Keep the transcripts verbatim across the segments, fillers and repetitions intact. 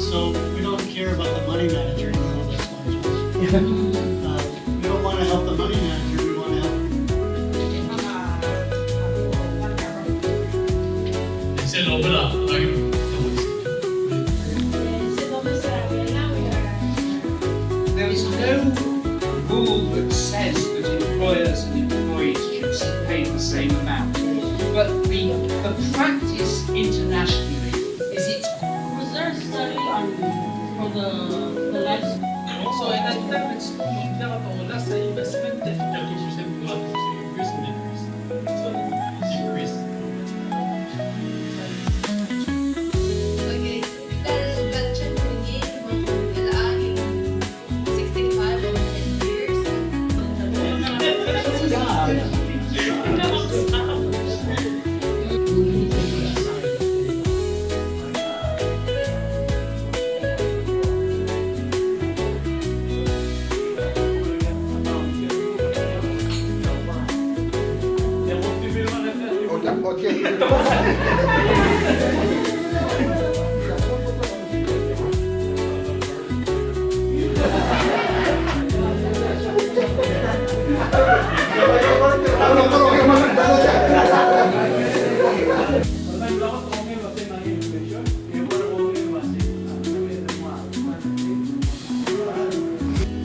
So we don't care about the money manager. Uh, we don't want to help the money manager. We want to help. It's a little bit of, like, There is no rule that says that employers and employees should pay the same amount. But the, the practice internationally is it's Was there a study on, for the, the lives? So, en la étude, on observe la, la, la, la, increase. Increase. Okay, that is, that change in the game, sixty-five over ten years.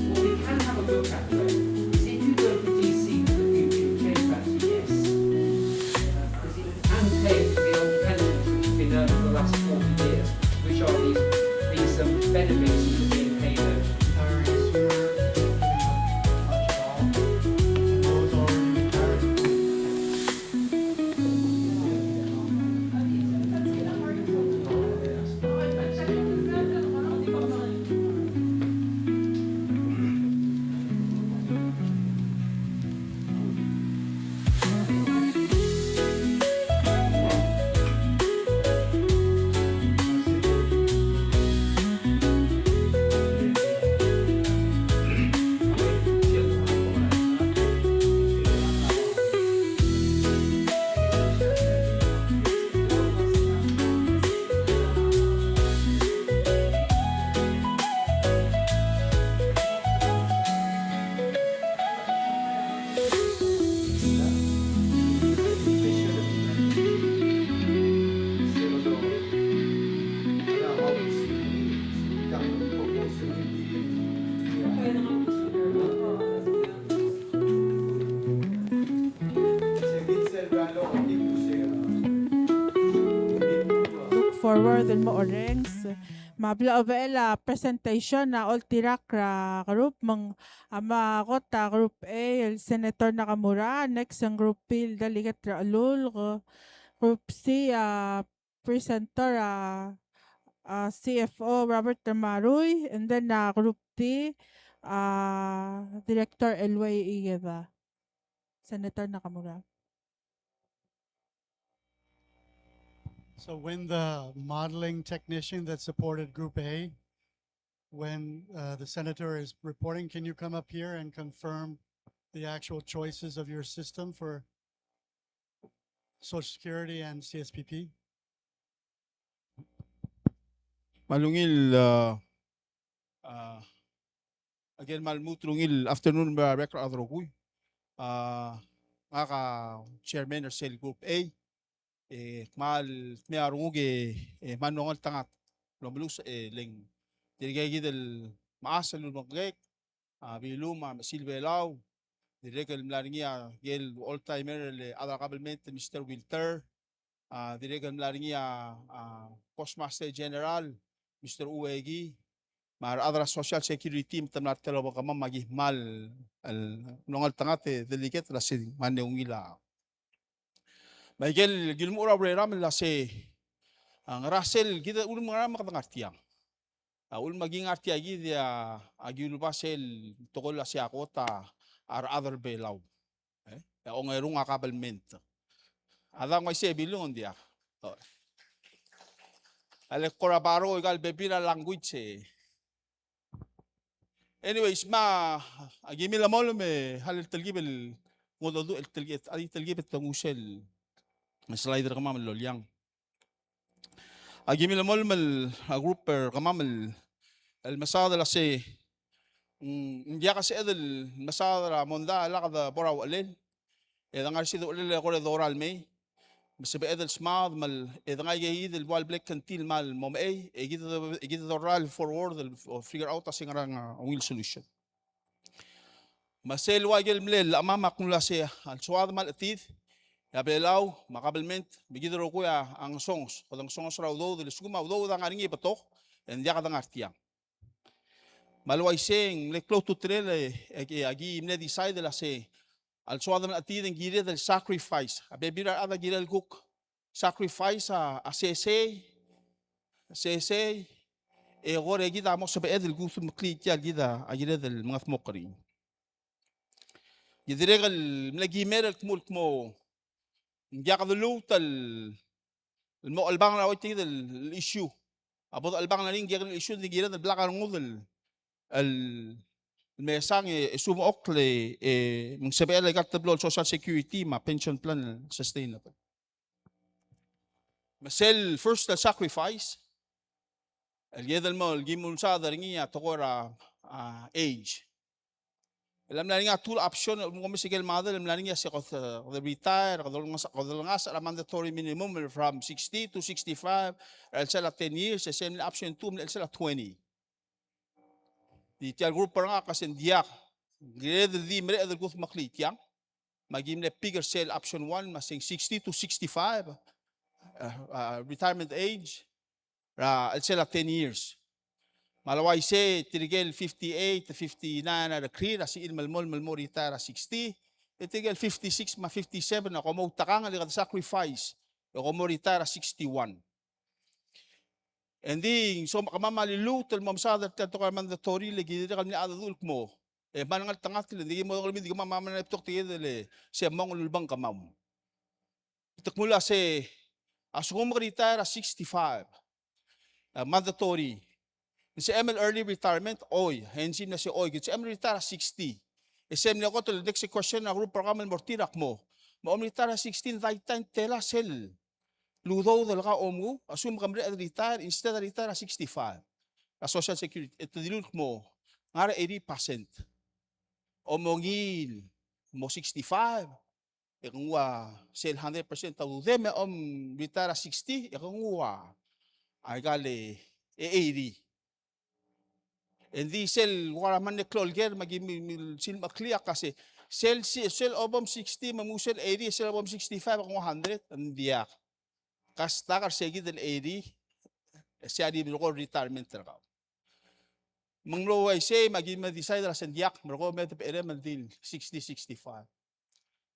What we can have a look at, though, is if you go to D C for the future, change that to yes. Because it would unpay for the old pensions which have been earned for the last forty years, which are these, these, um, benefits that are being paid out. Look forward el mo orrenges. Me a bla obechel a presentation a oltirakl er a group, me ng a mo kot a group A el Senator Nakamura, next e ng group B el Delegate Rechelulk, group C a presenter a, a C F O Robert Ramarui, and then a group D a Director Elway Ikeda. Senator Nakamura. So when the modeling technician that supported Group A, when, uh, the senator is reporting, can you come up here and confirm the actual choices of your system for Social Security and C S P P? Me a ungil, uh, uh, again, me a lmuut el ungil afternoon me a rebek el chad el rokui. Uh, ngak a chairman er sel Group A. E kmal, kmal mei a renguk e, e kmal mlo ngeltengat el omeluches, e le ng dirkak kid el mechas el ulebengkek, a, Bilum, a, Mechesil Belau, dirrek el mla er ngii a, ikel old timer el chad er a kabelment, Mister Wilter, a, dirrek el mla er ngii a, a, Postmaster General, Mister Ueki, me a rechad er a Social Security, me te mla er a telobengkemam me aki kmal, el, mlo ngeltengat e delegate el ua se ng mle ungil a. Me aikel, ki ulemuchel er a ureram el ua se, a, ngera sel, kid a uchul me ng ngar er ngii a, a uchul me ki ngar tia kid a, a ki uleba sel tekoi el ua se a kot a rechad er a Belau. E, e ongerung a kabelment. A dang uaisei e Bilung, ng diak. O. A le kora borrow ikal bebil er a language e. Anyways, me aki mle melemolem e, a le telkib el ngodech el telkib, a di telkib e te nguu sel slide er kemam el loliang. Aki mle melemolem el, a group er kemam el, el mesaod el ua se, mm, ng diak a sebeched el mesaod er a mondai el lak de bo er a uchelel. E de ngar er sei a uchelel e kora dorael mei. Me sebeched el smaod me le, e de ngai keid el ua el blank kngtil me le mo mechei, e kid, e kid dorael forward el, o figure out a se ngera a ungil solution. Me sel ua ikel mle, a mla me ak nguu el ua se, a le soad me a le chetid, e a Belau, me a kabelment, me kid el rokui a ngesonges, kede ngesonges er a udoud, e le lsekum a udoud a ngar er ngii e betok, e ng diak de ngar tiang. Me a le uaisei, ng mle klou a ultutelel, e, e, e aki mle decide el ua se, a le soad me a le chetid e ng kired el sacrifice. A bebil er a rechad a kirel kuk sacrifice a, a sesei, sesei, e kora kid a mo sebeched el kudmeklii tia el kid a kired el mengedmokl er ngii. Ki dirrek el mle kimer el kmo, kmo, ng diak de lmuut el, el mo chelebangel er a ua tia kid el issue. A bo dechelebangel er ngii, ng diak el issue, ng di kired el blak a rengud el, el mesang e, e sumechokl e, e, me ng sebechel aika el teblo el social security me a pension plan el sustainable. Me sel first el sacrifice, el kired el mo, el ki mle saod er ngii a tekoi er a, a, age. El mla er ngii a two el option, el mo mesa ikel model, el mla er ngii a se kede, kede retire, kede olengasech, kede olengasech er a mandatory minimum from sixty to sixty-five, er a chelsel a ten years, e sel mle option two, mle chelsel a twenty. Di tia el group er ngak a se ng diak, kired el di mereched el kudmeklii tiang. Me aki mle pick er sel option one, me a se ng sixty to sixty-five, a, a, retirement age, er a chelsel a ten years. Me a le uaisei, tirke el fifty-eight, fifty-nine a rekrir, a sebechir el melemolem el mo retire er a sixty, e tirke el fifty-six me a fifty-seven a kom outekangel e kede sacrifice, e kom mo retire er a sixty-one. Engdi, ng soam kemam a liluut el mo mesaod er tia el tekoi er a mandatory, le ki dirrek el mle mengedecheduch el kmo, e kmal ngeltengat, le ng di ki mo dengei el mei, di kemam a mla er a betok tia kid el se mong el ulebengkemam. Te kmo el ua se, a lsekum ke retire er a sixty-five, a mandatory, ng sebechem el early retirement? Oi. E ng di mle se oi. Ke sebechem el retire er a sixty? E sel mle kot el next question er a group er kemam el mo er tir a kmo, me kom retire er a sixty, ng di ta el tela sel udoud el kau a omengu, a lsekum ke mereched el retire, instead el retire er a sixty-five, er a Social Security, e te dilu el kmo, ngar er a eighty percent. Omongil mo sixty-five, e ke nguu a sel hundred percent a ududem. Me kom retire er a sixty, e ke nguu a, aika el, e, eighty. Engdi sel kora mle klou el ker, me aki mle, mle, sel mle clear a ka se, sel, sel, sel obom sixty, me mnguu sel eighty, sel obom sixty-five, e ke nguu a hundred, ng diak. Ke stuck er se kid el eighty, e sei a di mlo ko el retirement er kau. Me ng mlo uaisei, me aki mle decide er a se ng diak, me ko me te becherem el di el sixty, sixty-five.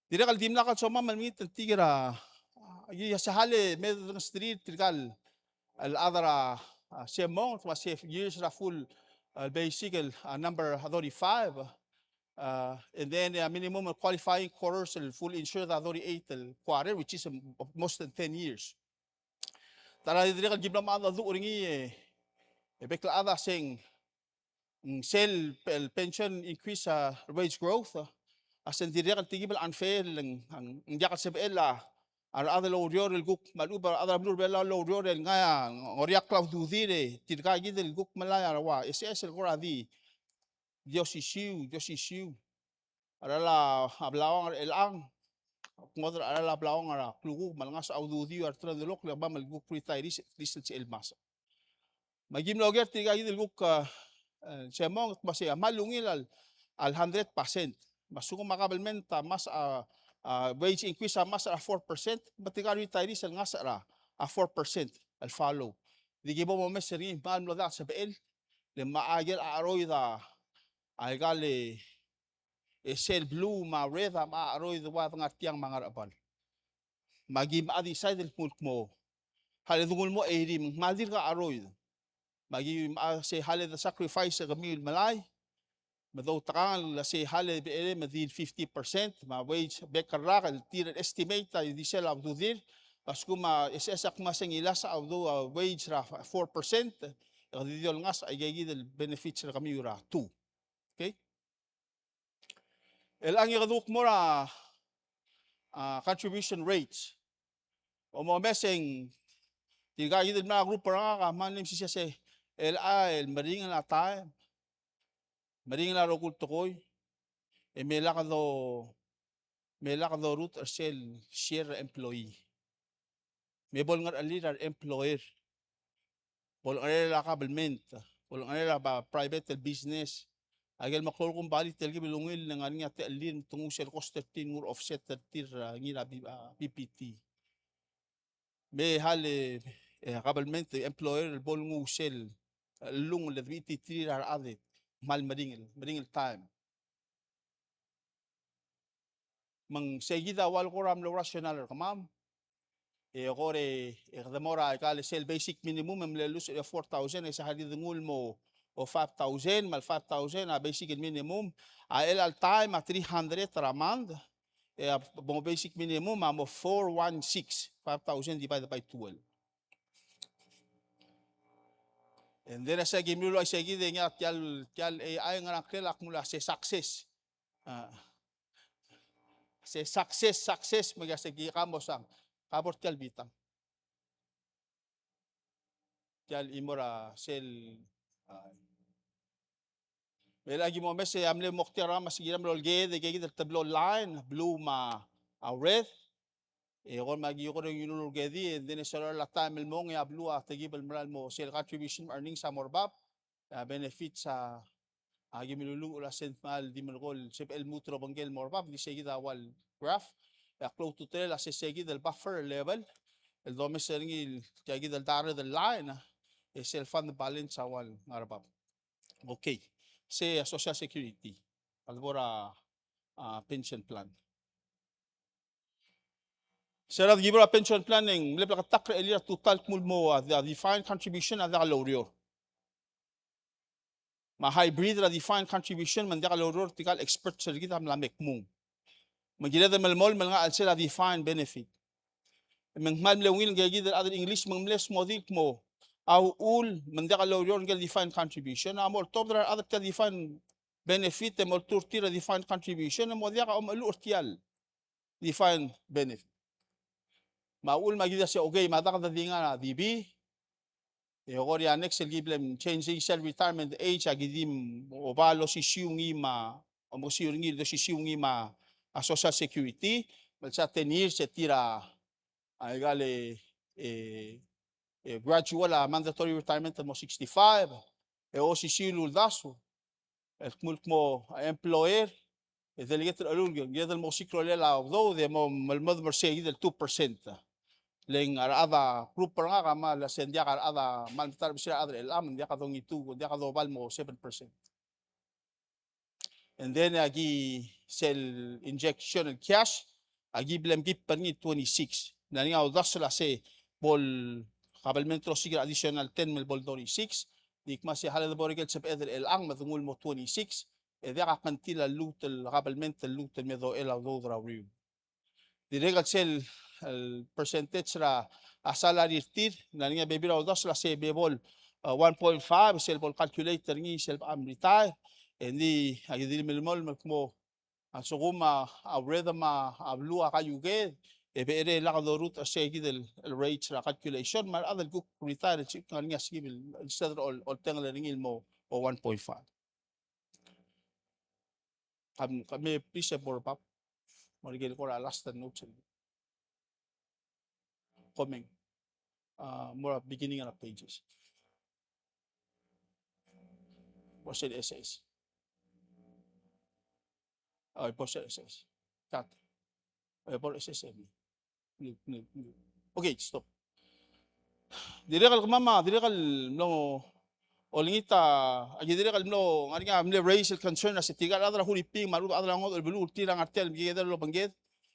Dirrek el dimlak el somam el mekngit el tir a, a, ia se hale me dengesterir tirka el chad er a, a, se mong, me se years er a full, a, basic el, a, number thirty-five, a, and then, a, minimum el qualifying quarters el full insured a thirty-eight el quarter, which is, um, most than ten years. Ta er a dirrek el ki mlo mengedecheduch er ngii e, e bek el chad a se ng, ng sel pe-, el pension increase a wage growth, a, a se ng dirrek el telkib el unfair, le ng, ng diak el sebechel a, a rechad el oureor el kuk, me a lechub a rechad er a beluu er a Belau el oureor el ngai a, ng oriakl a ududir e tirka kid el kuk melai a ua S S el kora di, di osisiu, di osisiu. A cheral a blauang er chelechang, kuk ngodech er a cheral a blauang er a klukuk, me a lengasech a ududiu a return el delok, le kemam el kuk retirees, at least el sebechel el masech. Me aki mlo oker tirka kid el kuk, a, E, se mong, me se a kmal ungil a, a hundred percent. Me a lsekum a government a mesa, a, a wage increase a mesa er a four percent, me tirka el retirees el ngasech er a, a four percent el follow. Di ki bo momes er ngii, me a mlo diak el sebechel, le me a ikel cheroid a, a ikal e, e sel blue me a red a, me a cheroid a ua de ngar tiang me a ngar er a bal. Me aki me a decide el kmo, kmo, hale de nguu el mo eighty, me ng kmal dirk a cheroid. Me aki me a se hale de sacrifice e kemiu el melai, me doutekangel a se hale de becherei me di el fifty percent, me a wage, bek el rak el tir el estimate a di sel a ududir, me a lsekum a S S a kmo se ng ngilasech a udu a wage er a four percent, e ke di di olengasech a ikakid el benefits er kemiu er a two. Okay? Chelechang e kede kuk mo er a, a, contribution rates. Omomes e ng tirkakid el mla group er ngak a kmal mle mesisiich a se, chelecha el meringel a taem, meringel a rokui el tekoi, e me lak do, me lak dorutech er sel share er a employee. Me bo lengerechelir a re employer. Bo lengerechelir a government. Bo lengerechelir a ba private el business. Aikel meklou el kombalii el telkib el ungil el ngar er ngii a techellir me te nguu sel cost er tir el nguu er a offset er tir er ngii er a B-, a, B P T. Me hale, e, government, employer, el bo lenguu sel, e, llechul el debechititerir a rechad e kmal meringel, meringel taem. Me ng se kid a ua el kora mlo rational er kemam. E kora, e kede mo er a ikal sel basic minimum e mle lose er a four thousand, e se hal di nguu el mo, o five thousand, me a le five thousand a basic el minimum. A chelecha el taem a three hundred er a month. E a mo basic minimum a mo four one six, five thousand divided by twelve. And then a se aki mle uluuchais se kid e ngii a tia el, tia el A I a ngar er a ngklel a kmo a se success. A, se success, success, me a se ki kamo sang. Ka bo er tia el bitang. Tia el chimo er a sel, a, me aki mo omes e a mle moktek er a mesa kiram el olked e kid el teblo el line, blue me a red. E kora me aki kora ngiluu el olkedi, e then e sel a taem el mong e a blue a tekib el mera el mo sel contribution earnings a mo er bab. A benefits a, a ki miluluuch el a se ng kmal di melekoi el sebechel el lmuut el obengkel el mo er bab, di se kid a ua el graph. E a klou a ultutelel a se se kid el buffer level el domes er ngii el tia kid el dark red el line, e sel fund balance a ua el ngar er bab. Okay. Se a Social Security. A lebo er a, a, pension plan. Se er a di ki bo er a pension plan e ng mle bleketakl er a chelir a tutau el kmo el mo a, a defined contribution a diak loureor. Me a hybrid er a defined contribution me ng diak loureor, tirka el experts er kid a mla mekmung. Me ng kired el melemolem el ngar er a chelsel a defined benefit. Me ng kmal mle ungil ngike kid el chad er a English me ng mle smodii el kmo a uchul me ng diak loureor ngike el defined contribution a mo oltobed er a rechad er tia el defined benefit e mo oltuu er tir a defined contribution e mo diak a omecheluch er tia el defined benefit. Me a uchul me a kid a se, okay, me a dak de di ngar er a D B. E kora next el ki bla mchange er sel retirement age a ki di mo oba losisiu ngii me a, omekesiu er ngii el losisiu ngii me a Social Security. Me a lsal ten years e tir a, a ikal e, e, e gradual a mandatory retirement el mo sixty-five. E osisiu el uldasu el kmo el kmo a employer, e delegate er a chelul, e kede mo siik a rolel a udoud e mo melemolem er se kid el two percent. Le ng a rechad a group er ngak a kmal a se ng diak a rechad a kmal metacherbesul a rechad er chelechang, ng diak a dongitu, ng diak a doba el mo seven percent. And then aki sel injection el cash, aki bla mkeep er ngii twenty-six. Ng ngar er ngii a uldasu el a se bo el kabelment er a osiik er a additional ten me bo el thirty-six, di kmo se hale de bo er a ikel sebeched er chelechang me de nguu el mo twenty-six, e diak a kngtil a lluut el kabelment el lluut el me dochel a udoud er a uriul. Dirrek el sel, el percentage er a, a salary er tir, ng ngar er ngii a bebil er a uldasu el a se me bo el, a, one point five, sel bo el calculate er ngii sel bo mretire, e ng di, aki di melemolem el kmo a lsekum a, a red me a, a blue a kaiuked, e becherei e lak dorutech er se kid el, el rate er a calculation, me a rechad el kuk retire, el sel ngar er ngii a skill, instead er a ol, oltengel er ngii el mo, o one point five. Kam, kam me please, e bo er bab. Mo er ikel kora last note. Komeng. A, mo er a beginning er a pages. Bo er sel S S. Oi, bo er sel S S. Cut. Oi, bo er sel S S. Okay, stop. Dirrek el kemam a, dirrek el mlo olengit a, aki dirrek el mlo, ngar er ngii a mle raise el concern a se tirka el chad er a Huriping me a lechub a chad er a ngodech el beluu el tir a ngar tia el mekeked el obengked.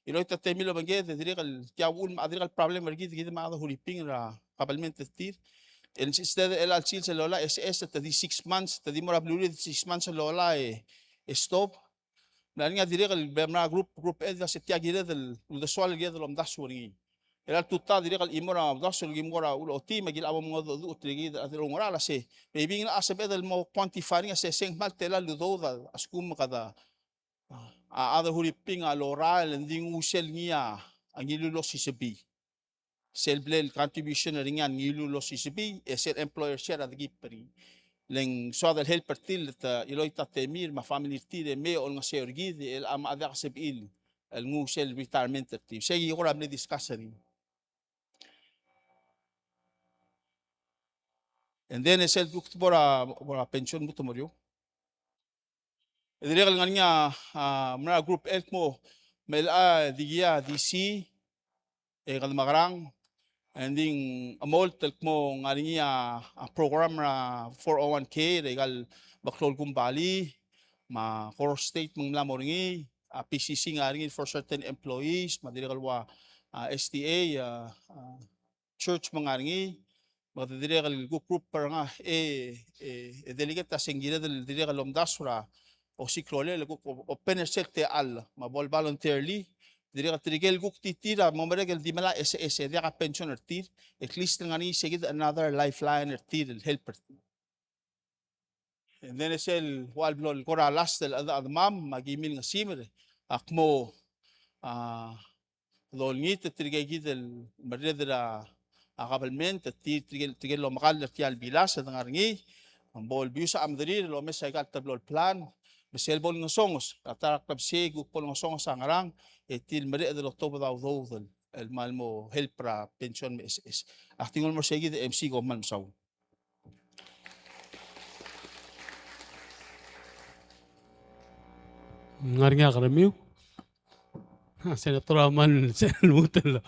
Iloit a temir el obengked, e dirrek el tia uchul me a dirrek el problem er kid, kid me a chad er a Huriping er a kabelment er tir. El instead er chelecha el sils el lolai a S S e te di six months, te di mo er a beluu er tir six months el lolai e, e stop. Ng ngar er ngii a dirrek el bla mla group, group el se tia kired el uldesuel el kired el omdasu er ngii. Er a tutau dirrek el chimo er a uldasu el ki mo er a ulochotii me aki locha bo mengedecheduch er tirke el chad el oungerachel a se. Maybe ng locha sebeched el mo quantify er ngii a se ng kmal tela el udoud a lsekum kede a chad er a Huriping a lorael e ng di nguu sel ngii a ngiluu el osisebii. Sel bla el contribution er ngii a ngiluu el osisebii, e sel employer share a dekib er ngii. Le ng soad el help er tir, e te iloit a temir me a family er tir e mei olengeseu er kid, e locha me a diak a sebechir el nguu sel retirement er tir. Sei kid a kora mle discuss er ngii. And then e sel kuk bo er a, bo er a pension me te mo er eou. E dirrek el ngar er ngii a, a, mla er a group el kmo me a, a, di ngii a D C, e kede mekerang, e ng di ng chemolt el kmo ngar er ngii a, a, program er a four oh one K, er aika el meklou el kombalii, me a Koror State me ng mla mo er ngii, a P C C ngar er ngii for certain employees, me a dirrek el ua, a, S D A, a, a, church me ng ngar er ngii, me kede dirrek el kuk group er ngak e, e, e delegate a se ng kired el dirrek el omdasu er a osiik a rolel e kuk o-, open er sel techall, me a bo el voluntarily, dirrek tirke el kuk di tir a mo merek el di melai a S S e diak a pension er tir, at least ng ngar er ngii se kid another lifeline er tir el help er tir. And then e sel ua el blo el kora last el chad, chedemam me aki milngesimer, a kmo, a, dolengit e tirke kid el merreder er a, a, kabelment, e tir, tirke, tirke el omekall er tia el bilas e de ngar er ngii, me bo el bius a chemederir el omes aika el teblo el plan, me sel bo lengesonges, a ta er a klebesei e kuk bo lengesonges a ngerang, e tir el mereched el otobed a udoud el, el kmal mo help er a pension me a S S. Ak di nguu el mo er sei kid e M C, kom kmal mesaul. Ng ngar er ngii a keremiu? A, Senator a kmal sel lmuut el.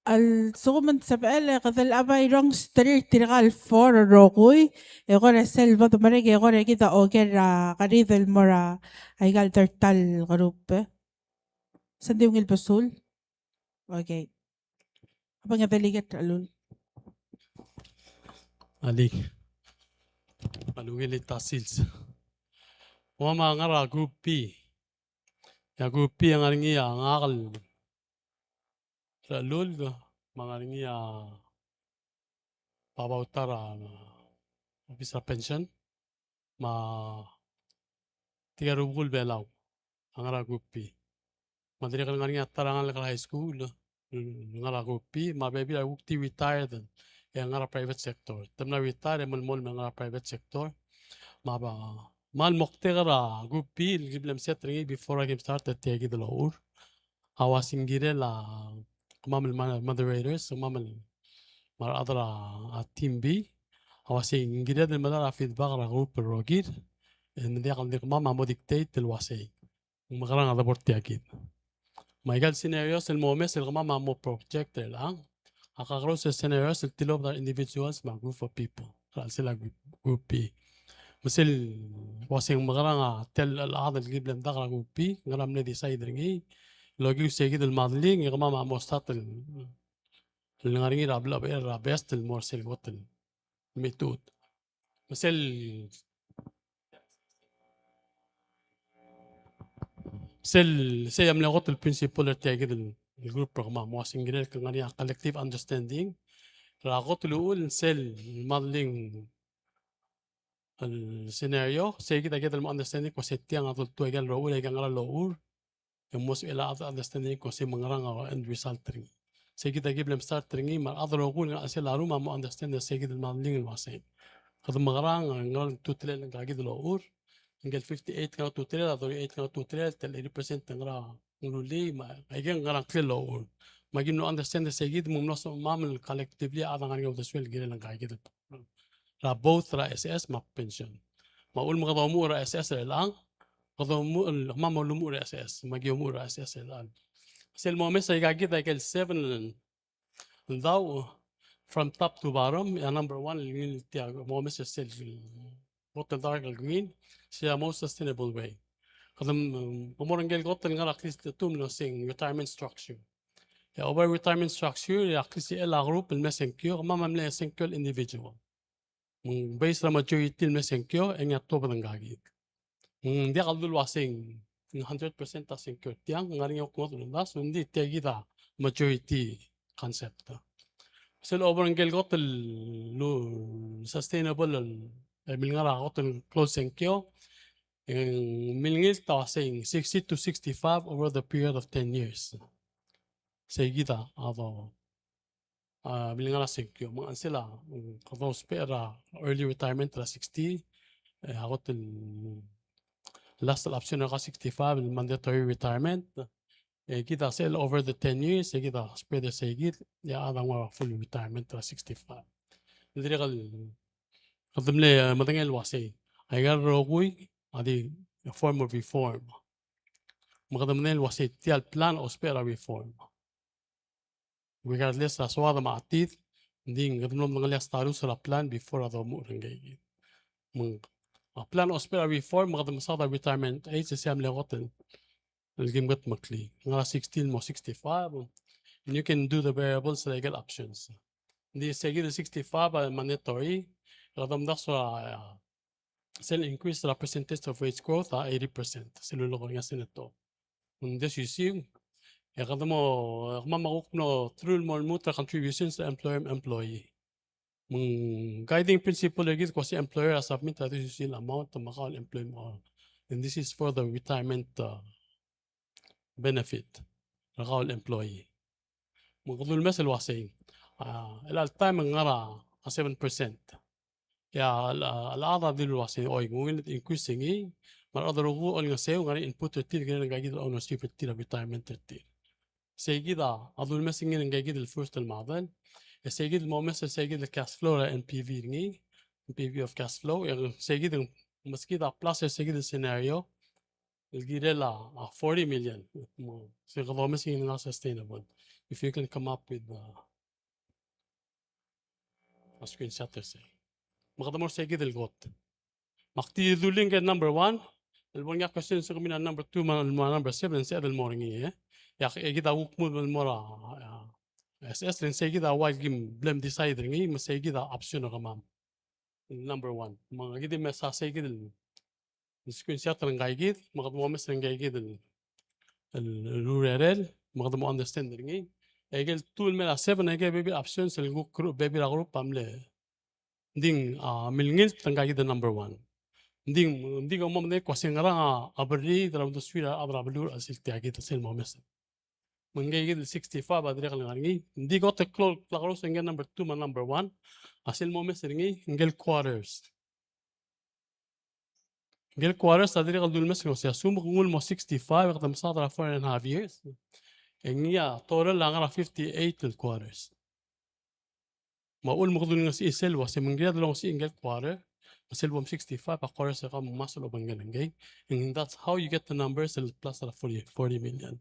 A lsekum ng sebechel e kede locha bai rongesterir tirka el four el rokui, e kora sel bo demerek e kora kid a oker er a kerid el mo er aika el dirrek el group. Se ng di ungil besul? Okay. A bengkel delegate Rechelluul. Alii. A ungil el ta sils. Ua me a ngar er a group B. E a group B a ngar er ngii a ngak el Rechelluul, me a ngar er ngii a Babau Tar, a officer er a pension, me tirke el rubekul Belau a ngar er a group B. Me a dirrek el ngar er ngii a ta er a ngalek er a high school, ngar er a group B, me a bebil a kuk di retired, e ngar er a private sector. Te mla retire e melemolem el ngar er a private sector. Me a ba, me a moktek er a group B, el ki bla mset er ngii before aki mstart er tia kid el ochur, a ua se ng kirel a kemam el ma-, moderators, kemam el me a rechad er a team B, a ua se ng kired el melai a feedback er a group el rokir, e ng diak el di kemam a mo dictate el ua sei ng mekerang a debo er tia kid. Me aika el scenarios el mo omes el kemam a mo project er chelechang, a kakerous el scenarios el tilobed er a individuals me a group of people er a chelsel a group, group B. Me sel ua se ng mekerang a tia el chad el ki bla mdak er a group B, ngera mle decide er ngii, el okiu sei kid el modeling, e kemam a mo start el, el ngar er ngii er a blechebechel er a best el mo er sel kot el mechitechut. Me sel, sel, sei a mle kot el principle er tia kid el, el group er kemam, me ua se ng kirel el ngar er ngii a collective understanding er a kot el uchul, sel modeling el scenario, sei kid a kid el mo understanding el kmo se tiang a doltuu aika el rokui, aika el ngar er a lochur, e mo sebechel a chad el understanding el kmo se mengerang a end result er ngii. Sei kid a ki bla mstart er ngii, me a rechad el rokui el ngar er a chelsel a room a mo understand er sei kid el modeling el ua sei. Kede mekerang, a ngera el ultutelel ngka kid el ochur, ngike el fifty-eight ngera ultutelel, a thirty-eight ngera ultutelel, tia el eighty percent ngera ng rullii, me aike ngera ngklel el ochur. Me aki mlo understand er sei kid, me ng mlo sebechemam el collectively a chad a ngar er ngii a uldesuel el kirel ngka kid el program. er a both er a S S me a pension. Me a uchul me kede omuchel er a S S er chelechang, kede omuchel, kemam a ulemuchel er a S S, me aki omuchel er a S S er chelechang. Sel momes a ikakid a ikel seven el, el dau, from top to bottom, e a number one el ngii tia momes er sel kot el dark el green, sei a most sustainable way. Kede, mm, mo er ngii el kot el ngar er a klisichel a term el oseng retirement structure. E a over retirement structure, e a klisichel a group el me sengkio, kemam a mle sengkio el individual. Me ng based er a majority el me sengkio, e ngii a tuobed ngkakid. Me ng diak el dul uaseng, ng hundred percent a sengkio er tiang, ng ngar er ngii a kuk ngodech el uldasu, ng di tia kid a majority concept. Sel over ngii el kot el lu-, sustainable el, el mle ngar er a kot el klou el sengkio, e ng mle ngii el ta uaseng sixty to sixty-five over the period of ten years. Sei kid a, a do a, mle ngar er a sengkio. Me ng sel a, mm, kede ousbech er a early retirement er a sixty, e, a kot el last el option er a sixty-five, el mandatory retirement. E kid a sel over the ten years, e kid a spread er sei kid, e a chad a nguu a full retirement er a sixty-five. Ng dirrek el, kede mle, e, medengei el uasei. Aika el rokui, a di form of reform. Me kede medengei el uasei tia el plan a ousbech er a reform. Regardless a soad me a chetid, ng di kede mlo medengelii a status er a plan before a domuchel er ngii. Me ng, a plan a ousbech er a reform, me kede mesaod a retirement age, e sei a mle kot el, el kim kutmeklii. Ngar er a sixty el mo sixty-five, and you can do the variables like options. Ng di sei kid el sixty-five a mandatory, kede omdasu a, a, sel increase er a percentage of wage growth a eighty percent. Sel ulekoi er ngii a senator. Ng di osisiu, e kede mo, e kemam a kuk mlo truly mo lmuut er a contributions er a employer me a employee. Me ng guiding principle er kid el kmo sei a employer a submit a di osisiu el amount me a kau el employee mo. And this is for the retirement, uh, benefit er kau el employee. Me kede ulemes el uasei, a, el all time ng ngar er a seven percent. E a, a, a, a di el uasei, oi, ng ungil el increase er ngii, me a rechad el rokui a olengeseu, ngar er ngii a input er tir, el kirel ngka kid el ownership er tir, a retirement er tir. Sei kid a, a di ulemes er ngii er ngka kid el first el model. E sei kid el momes er sei kid el cash flow er a N P V er ngii, N P V of cash flow, e sei kid el, meskid a plus er sei kid el scenario, el kirel a, a, forty million. Mo, sei kede omes er ngii el ngar er a sustainable. If you can come up with, uh, a screenshot er sei. Me kede mo er sei kid el kot. Me ak di dulii ngike el number one, el bo ngii a question se kemiu a number two me a, me a number seven, se el mo er ngii, e. E ak, e kid a kuk mo el mo er a, a, S S, le ng sei kid a ua el kim bla mdecide er ngii, me sei kid a option er kemam. Number one. Me aki di mesa sei kid el screenshot er ngka kid, me kede mo omes er ngka kid el, el, el urerel, me kede mo understand er ngii. E aike el two el mei er a seven, aike el bebil options el kuk group, bebil a group a mle. Ng di, a, milengilt er ngka kid el number one. Ng di, ng di kmo mo medengei el kmo se ngerang a, a berriid er a uldesuir a rechad er a beluu er a sel tia kid sel momes. Me ngke kid el sixty-five a dirrek el ngar er ngii. Ng di kot el klou el klakerous er ngii a number two me a number one. A sel momes er ngii, ngke el quarters. Ngke el quarters a dirrek el dulemes el kmo se a lsekum ke nguu el mo sixty-five, e kede mesaod er a four and a half years, e ngii a total a ngar er a fifty-eight el quarters. Me a uchul me kede ulengesii sel uasei me ng kired el ongesii ngke el quarter, me sel bo m sixty-five a quarters er kau a ngmasech el obengkel ngkei. And that's how you get the numbers el plus er a forty, forty million.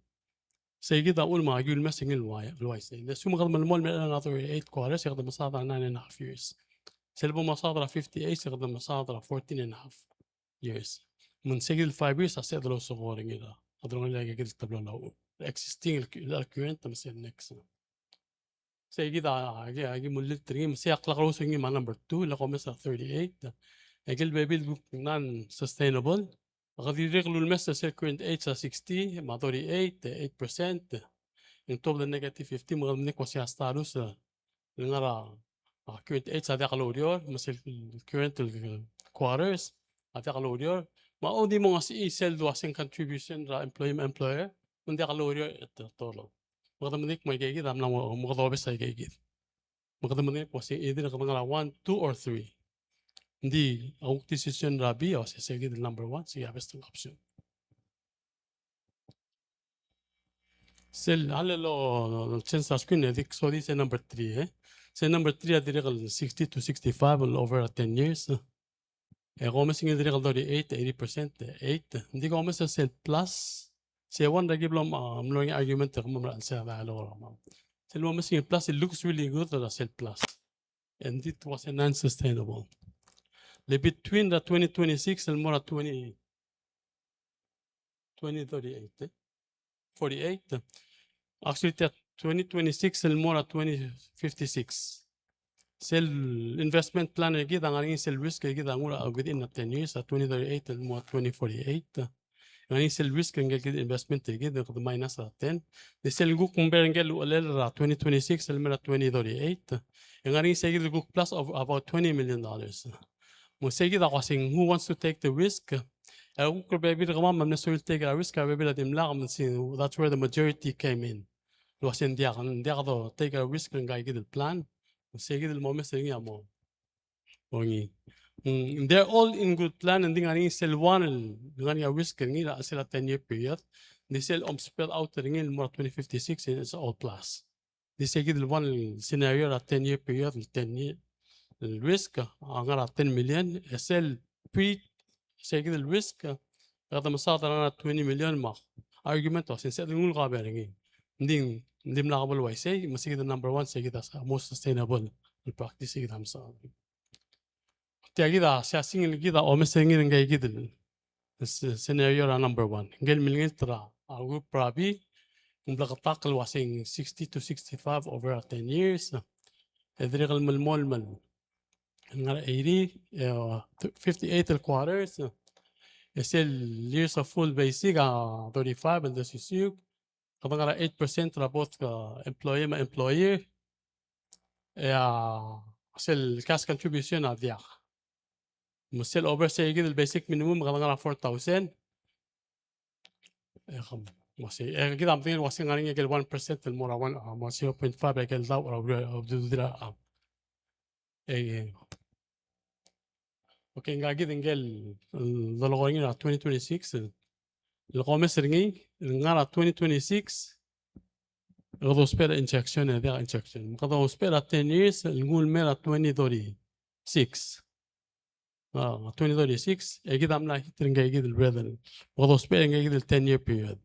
Sei kid a uchul me aki ulemes er ngii el ua, el uaisei. Le lsekum kede melemolem el ngar er a thirty-eight quarters, e kede mesaod er a nine and a half years. Sel bo mesaod er a fifty-eight, e kede mesaod er a fourteen and a half years. Me ng sei kid el five years a sebeched el ousekool er ngii er a, a delongelir aike kid el teblo el ua, existing el, el current me sel next. Sei kid a, aki, aki mulilt er ngii, me sei a klakerous er ngii me a number two, el omes er a thirty-eight. Aike el bebil kuk non-sustainable. Ak dirrek el ulemes er sel current age a sixty, me a thirty-eight, eight percent. E ng tuobed el negative fifty, me kede medengei el kmo se a status, e, el ngar er a, a, current age a diak loureor, me sel current el quarters a diak loureor. Me a di mo ngesii sel dua sel contribution er a employee me a employer, me ng diak loureor er a total. Me kede medengei el kmo aike kid a mla mo, me kede obes aike kid. Me kede medengei el kmo se either kede ngar er a one, two, or three. Ng di a kuk decision er a B, a uase sei kid el number one, sei a best option. Sel, a le lo, lo, lo change er a screen, e di ko soad sel number three, e. Sel number three a dirrek el sixty to sixty-five el over a ten years. E ko omes er ngii el dirrek el thirty-eight, eighty percent, eight. Ng di ko omes er sel plus. Sel one er a ki blo, a, mlo er ngii a argument er kemam er a chelsel a dialogue er kemam. Sel mo omes er ngii el plus, it looks really good er sel plus. And it was a non-sustainable. Le between er a twenty twenty-six el mo er a twenty, twenty thirty-eight, e. Forty-eight. Actually, tia twenty twenty-six el mo er a twenty fifty-six. Sel investment plan er kid a ngar er ngii sel risk er kid a nguu er a within a ten years, a twenty thirty-eight el mo er a twenty forty-eight. Ngar er ngii sel risk er ngii el kid investment er kid, e kede minus er a ten. Di sel kuk mei er ngii el uchelel er a twenty twenty-six el mo er a twenty thirty-eight. E ngar er ngii sei kid el kuk plus of about twenty million dollars. Me sei kid a ko uasei, who wants to take the risk? E kuk rebebil er kemam a mle soal el take a risk, a rebebil a dimlak, me sei, that's where the majority came in. El uasei ng diak, ng diak do take a risk er ngii kid el plan. Me sei kid el mo omes er ngii a mo. Ongi. Mm, they're all in good plan, and ng di ngar er ngii sel one el ngar er ngii a risk er ngii er a sel ten year period. Ng di sel om spread out er ngii el mo er a twenty fifty-six, it's all plus. Di sei kid el one el scenario er a ten year period, el ten year el risk a ngar er a ten million, e sel pre, sei kid el risk, e kede mesaod er a ngar er a twenty million me a argument a uasei ng sebeched el nguu el cover er ngii. Ng di, ng dimlak bo el uaisei, me sei kid el number one, sei kid a most sustainable el practice, sei kid a mesaod. Tia kid a, sei a singel kid a omes er ngii er ngii kid el s-, scenario er a number one. Ngii el milengilt er a group er a B, ng bleketakl el uasei sixty to sixty-five over a ten years. E dirrek el melemolem el ngar er a eighty, e, fifty-eight el quarters. E sel years of full basic a thirty-five el desisiu. Kede ngar er a eight percent er a both, uh, employee me a employer. E a sel cash contribution a diak. Me sel over sei kid el basic minimum, kede ngar er a four thousand. E, me sei, e kid a medengei el uasei ng ngar er ngii a ikel one percent el mo er a one, uh, mo zero point five a ikel daob er a, er a, er a, E, okay, ngka kid ngike el, el dolekoi er ngii er a twenty twenty-six, el, el ko omes er ngii, el ngar er a twenty twenty-six, el kede ousbech er a injection, e diak injection. Me kede ousbech er a ten years, el nguu el mei er a twenty thirty-six. A, twenty thirty-six, e kid a mla hit er ngii kid el red el. Me kede ousbech er ngii kid el ten year period.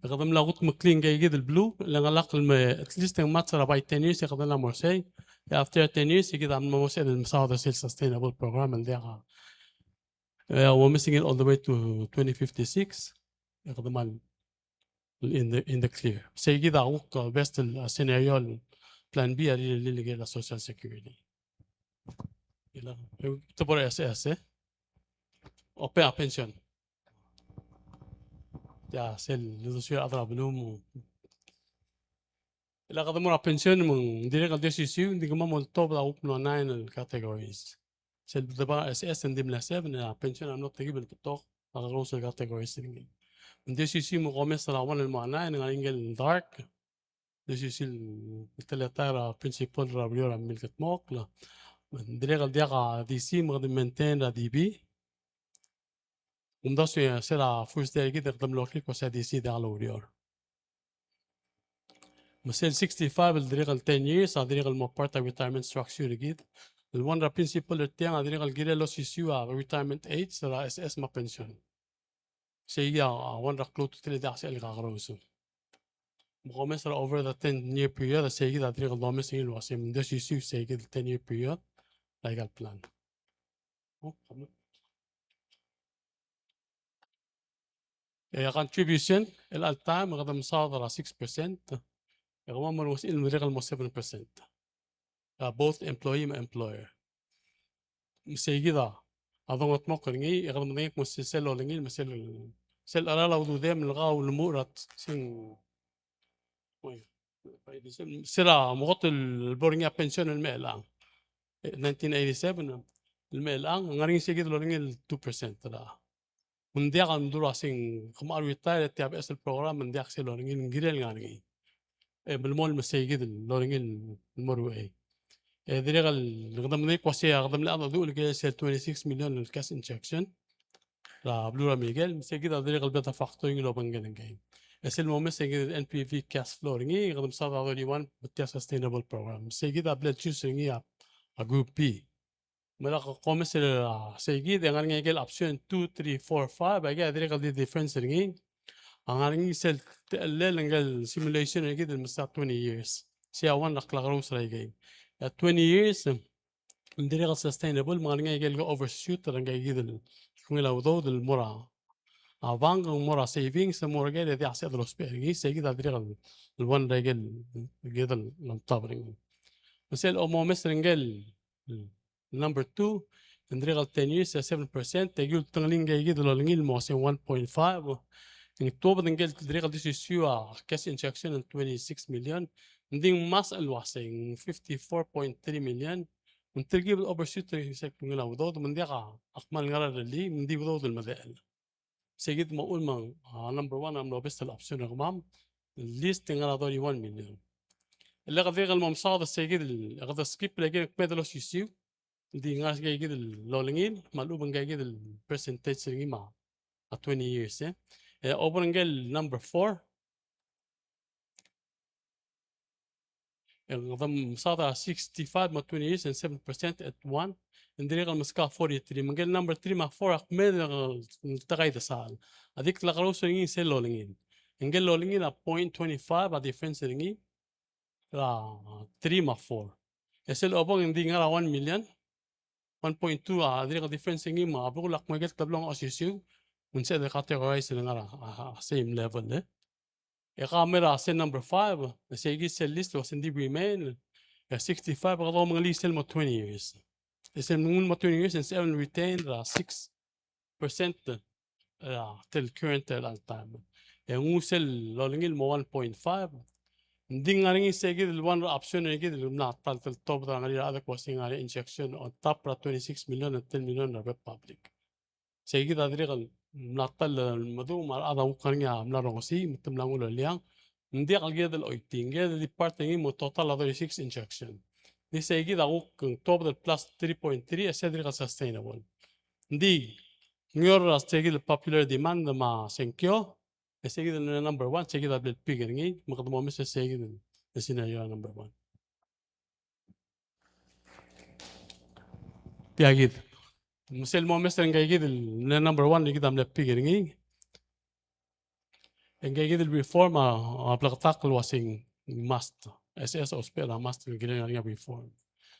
E kede mla kudmeklii ngii kid el blue, le ng lak el me at least e ng match er a bai ten years e kede mla mo er sei. E after ten years, e kid a mla mo er sei el mesaod er sel sustainable program el diak a. E, we're missing it all the way to twenty fifty-six. E kede mla in the, in the clear. Sei kid a kuk, uh, best, uh, scenario, plan B a rirellii a Social Security. Te bo er a S S, e? Ope a pension. Tia sel uldesuir a rechad er a beluu me. E le kede mo er a pension me ng dirrek el di osisiu, ng di kemam a oltobed a kuk mlo nine el categories. Sel deba S S e ng di mle seven, e a pension a mlo tekib el betok a kakerous el categories er ngii. Ng di osisiu me ko omes er a one el mo nine, ng ngar er ngii el dark. Di osisiu el teletael er a principal er a ureor a milkedmokl. Ng dirrek el diak a D C me kede maintain er a D B. Kumdasu e sel a first year er kid e kede mlo er ngii el kmo sei a D C a diak loureor. Me sel sixty-five el dirrek el ten years a dirrek el mo part er a retirement structure er kid. El one er a principal er tiang a dirrek el kirel el osisiu a retirement age er a S S me a pension. Sei a, a, one er a klou a ultutelel e diak sel kakerous. Me ko omes er a over the ten year period, sei kid a dirrek el domes er ngii el uasei me ng di osisiu sei kid el ten year period er aika el plan. E a contribution el all time e kede mesaod er a six percent. E kemam a mo er a, el dirrek el mo seven percent. A both employee me a employer. Me sei kid a dongetmokl er ngii, e kede medengei el kmo sel, sel olengil, me sel, sel cheral a ududem el kau el mo er a sing. Sel a mo kot el bo er ngii a pension el me chelechang. E, nineteen eighty-seven, el me chelechang, ng ngar er ngii sei kid el olengil el two percent er a. Me ng diak a mdu el uasei ng kemam a retire e tia beches el program, me ng diak sel olengil, ng kirel ngar er ngii. E melemolem me sei kid el olengil el mo er uchei. E dirrek el, kede medengei el kmo sei a kede mle cheldecheduch el kirel sel twenty-six million el cash injection er a beluu er a Merikel, me sei kid a dirrek el beta factor er ngii el obengkel ngii. E sel momes er ngii el N P V cash flow er ngii, e kede mesaod a thirty-one, me tia sustainable program. Sei kid a bla el choose er ngii a, a group B. Me lak komes er a, sei kid, e ngar er ngii a ikel option two, three, four, five, a ikel a dirrek el di difference er ngii. A ngar er ngii sel techellel ngike el simulation er kid el mesa twenty years. Sei a one er a klakerous er a ikei. A twenty years, ng dirrek el sustainable, me ng ngar er ngii a ikel overshoot er ngii kid el ungil a udoud el mo er a, a bank, mo er a savings, mo er a ikel e diak a sebeched el ousbech er ngii, sei kid a dirrek el one er a ikel, kid el omtab er ngii. Me sel omomes er ngii el number two, ng dirrek el ten years, e seven percent, e ki ultengelii ngii kid el olengil el mo uasei one point five, ng tuobed ngii el dirrek el di osisiu a cash injection el twenty-six million, ng di ngmasech el uasei fifty-four point three million, ng telkib el overshoot er sel ungil a udoud, me ng diak a kmal ngar er ngii, me ng di udoud el medechel. Sei kid me a uchul me ng, a, number one a mlo best el option er kemam, least e ngar er a thirty-one million. E le kede dirrek el mo mesaod er sei kid el, e kede skip el ikel kmeed el osisiu, ng di ngar er ngii kid el olengil, me a lechub e ngii kid el percentage er ngii me a twenty years, e. E, over ngii el number four, e ng di mesaod a sixty-five me a twenty years and seven percent at one. Ng dirrek el meskau a forty-three. Me ngii el number three me a four a kmeed el, ng tekai desal. A di klakerous er ngii sel olengil. Ngii el olengil a point twenty-five a difference er ngii er a three me a four. E sel obong ng di ngar er a one million. One point two a dirrek el difference er ngii me a belkul a kmo ikel teblong a osisiu, me ng sebeched el categorize el ngar er a, a, a same level, e. E ke mei er a sel number five, e sei kid sel least el uasei ng di remain, e sixty-five, e kede omengelii sel mo twenty years. E sel mo twenty years, e ng sebeched el retain er a six percent, e, tia el current el all time. E nguu sel olengil el mo one point five. Ng di ngar er ngii sei kid el one er a option er kid el mla ta el tuobed er a ngar er ngii a rechad el uasei ngar er ngii a injection on top er a twenty-six million and ten million er a public. Sei kid a dirrek el mla ta el meduch me a rechad a kuk ngar er ngii a mla rongesii, me te mla nguu el liang. Ng diak el kired el choitii, ng kired el di part er ngii mo total a thirty-six injection. Ng di sei kid a kuk tuobed el plus three point three, e sei a dirrek el sustainable. Ng di, ng ngar er a sei kid el popular demand me a sengkio, e sei kid el number one, sei kid a bla el pick er ngii, me kede mo omes er sei kid el scenario number one. Tia kid. Me sel momes er ngii kid el number one, kid a mle pick er ngii. Ngii kid el reform a, a bleketakl el uasei ng must. S S a ousbech er a must el kirel ngar er ngii a reform.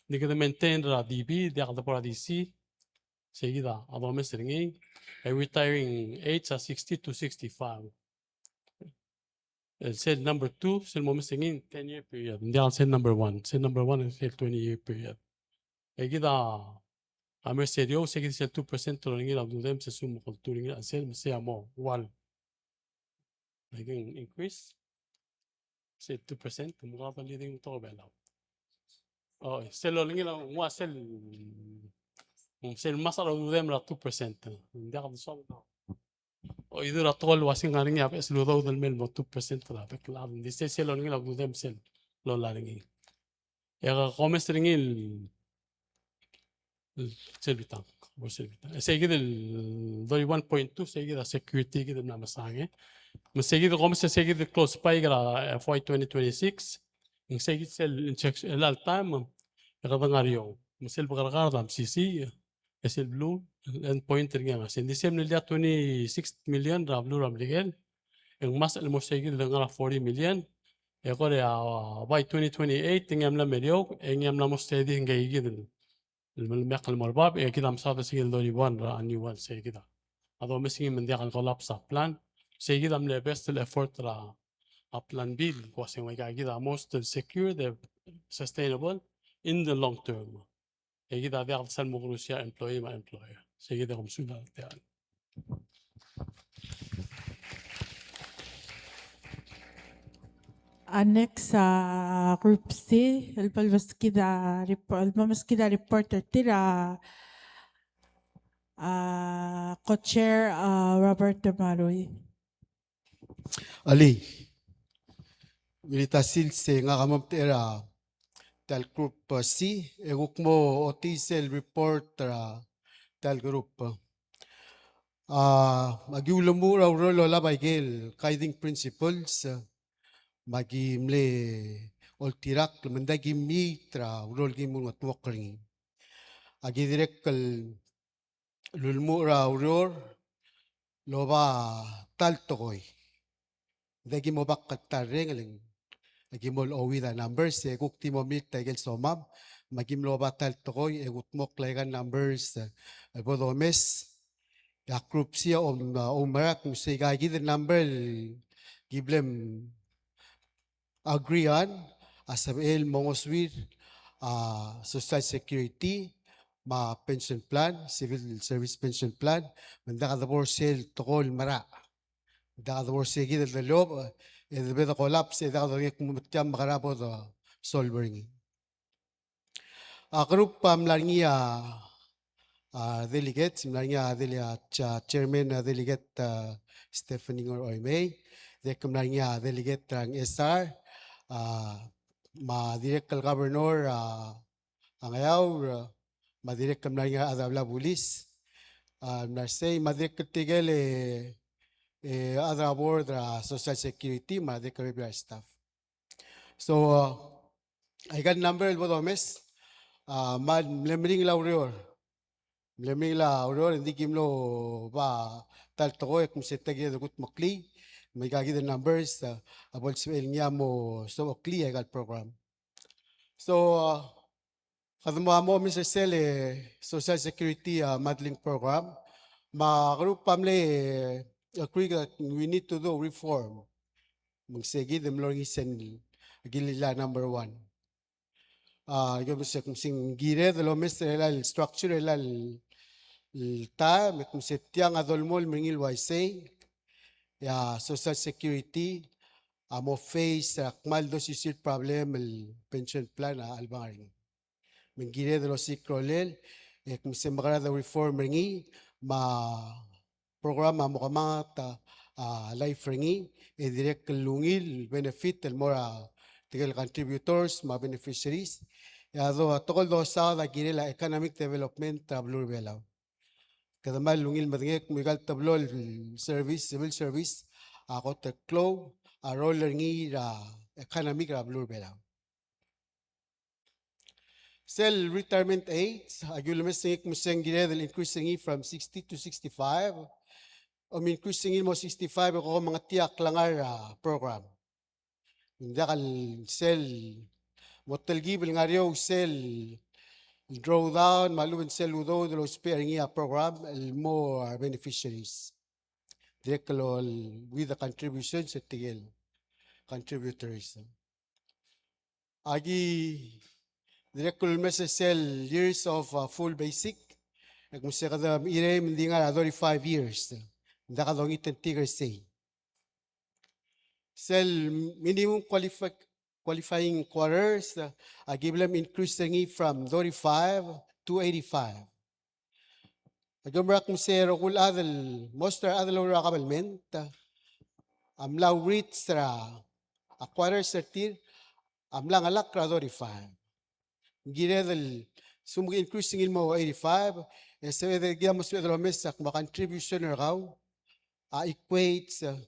Ng di kede maintain er a D B, diak de bo er a D C. Sei kid a domes er ngii. E retiring age a sixty to sixty-five. El sel number two, sel momes er ngii, ten year period. Ng diak sel number one. Sel number one, sel twenty year period. E kid a, a mei er sel, sei kid sel two percent el olengil a ududem, sel sum mo kultur ngii, sel me sei a mo, one. Like an increase. Sel two percent, mo kede leading to Belau. O, sel olengil a, ng ua sel, sel mesa a ududem er a two percent. Ng diak de soam. O, idurang a tekoi el uasei ng ngar er ngii a beches el udoud el mei el mo two percent er a bek el chad. Ng di sei sel olengil a ududem sel loia er ngii. E ke omes er ngii el, el sel bitang, bo sel bitang. E sei kid el thirty-one point two, sei kid a security kid el mla mesang e. Me sei kid el omes er sei kid el close by er a F Y twenty twenty-six. Ng sei kid sel injection el all time, e kede ngar er eou. Me sel bekerkar a mesisiich, e sel blue, end point er ngii a ngar. Sei ng di sei mle lilia twenty-six million er a beluu er a Merikel. E ng mesa el mo sei kid el ngar er a forty million. E kora, a, by twenty twenty-eight, e ngii a mla mer eou, e ngii a mla mo sei di ngii kid el, el mle meklou el mo er bab, e kid a mesaod er sei kid el thirty-one er a annual, sei kid a. A domes er ngii me ng diak el collapse a plan, sei kid a mle best el effort er a, a plan B, el uasei ng ua kid a most secure, the sustainable in the long term. E kid a diak de sel mo kurusia employee me a employer. Sei kid a kom sulang tia. A next, a, group C, el bo el meskid a rep-, el bo el meskid a report er tir a, a, co-chair, a, Robert Marui. Alii. Ungil tia el sils e ngak a mo omtechei er a tia el group, a, C, e kuk mo ochotii sel report er a tia el group. A, aki ulemuchel er a ureor el olab a ikel guiding principles, a, me aki mle oltirakl me ng diak kim meet er a ureor el kim ngetmokl er ngii. Aki dirrek el ulemuchel er a ureor el oba ta el tekoi. Ng diak kim oba ta el reng el ng aki mo ouid a numbers, e kuk di mo meet a ikel somam, me aki mlo oba ta el tekoi e kutmokl a ikal numbers, e, el bo domes. E a group C a om, a, oumerang el kmo se ikakid el number el ki bla m agree on a sebechel el mo ngosuir a Social Security me a pension plan, civil service pension plan, me ng diak a debo er sel tekoi el mera. Ng diak a debo er se kid el delobech, e debe de collapse, e diak a dodengei el kmo tia me kora bo de solve er ngii. A group a mla er ngii a, a, delegates, mla er ngii a dele-, a, cha-, chairman, a, delegate, a, Stephanie Ngor Oimei, dirrek el mla er ngii a delegate er a Ngchesar, a, me a dirrek el governor, a, a Ngeaur, a, me a dirrek el mla er ngii a chad er a blil a bulis, a, mla er sei, me a dirrek el tirkel, e, e, chad er a board er a Social Security, me a dirrek el bebil er a staff. So, a, aika el number el bo domes, a, me ng mle meringel a ureor. Mle meringel a ureor, e ng di ki mlo oba ta el tekoi e kmo se tia kid a kutmeklii, me aika kid el numbers, a, a bo lsebechel ngii a mo sobecheklii aika el program. So, a, kede mo, a, mo omes er sel, e, Social Security, a, modeling program, me a group a mle, e, agree that we need to do reform. Me ng se kid el mlo er ngii sel, a kilil a number one. A, yo me se kmo se ng kired el omes er a structure er a, el taem, me kmo se tiang a dolemolem er ngii el uaisei, e a Social Security a mo face a kmal dosisiu el problem el pension plan a chelebangel er ngii. Me ng kired el osiik a rolel, e kmo se mekerang a reform er ngii, me a program a mo kemanget a, a, life er ngii, e dirrek el ungil benefit el mo er a tirkel contributors me a beneficiaries. E a do, a tekoi el dosaod a kirel a economic development er a beluu er a Belau. Kede kmal ungil medengei el kmo aika el teblo el service, civil service, a kot el klou a role er ngii er a economic er a beluu er a Belau. Sel retirement age, aki ulemes er ngii el kmo se ng kired el increase er ngii from sixty to sixty-five. Om increase er ngii el mo sixty-five e ko mengetakl a klengar er a program. Ng diak el sel mo telkib el ngar er eou sel drawdown me a lechub e ng sel udoud el ousbech er ngii a program el mo er a beneficiaries. Dirrek el with the contributions er tirkel contributors. Aki dirrek el ulemes er sel years of, uh, full basic. E kmo se kede mechirei me ng di ngar er a thirty-five years. Ng diak a dongit el tir er sei. Sel minimum qualifi-, qualifying quarters, uh, aki bla m increase er ngii from thirty-five to eighty-five. Aki oumerang el kmo se rokui el chad el, most er a rechad el oureor er a government, a mla reach er a, a quarters er tir a mla ngelakl er a thirty-five. Ng kired el, se mo increase er ngii el mo eighty-five, e se kid a mo sebeched el omes a kmo a contribution er kau a equates er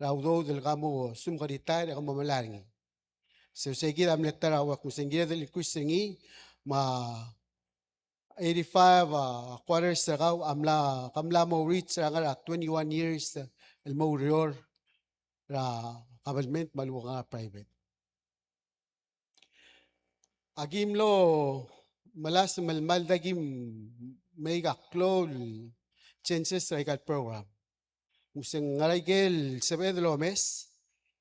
a udoud el ke mo, se mo retire e ke mo melai er ngii. Se, se kid a mle ta er a ua kmo se ng kired el increase er ngii, me a eighty-five, a, quarters er kau a mla, ke mla mo reach er a ngar er a twenty-one years el mo oureor er a government me a lechub e ng ngar er a private. Aki mlo melasem el kmal diak kim make a klou el changes er aika el program. Me se ng ngar er aike el sebeched el omes,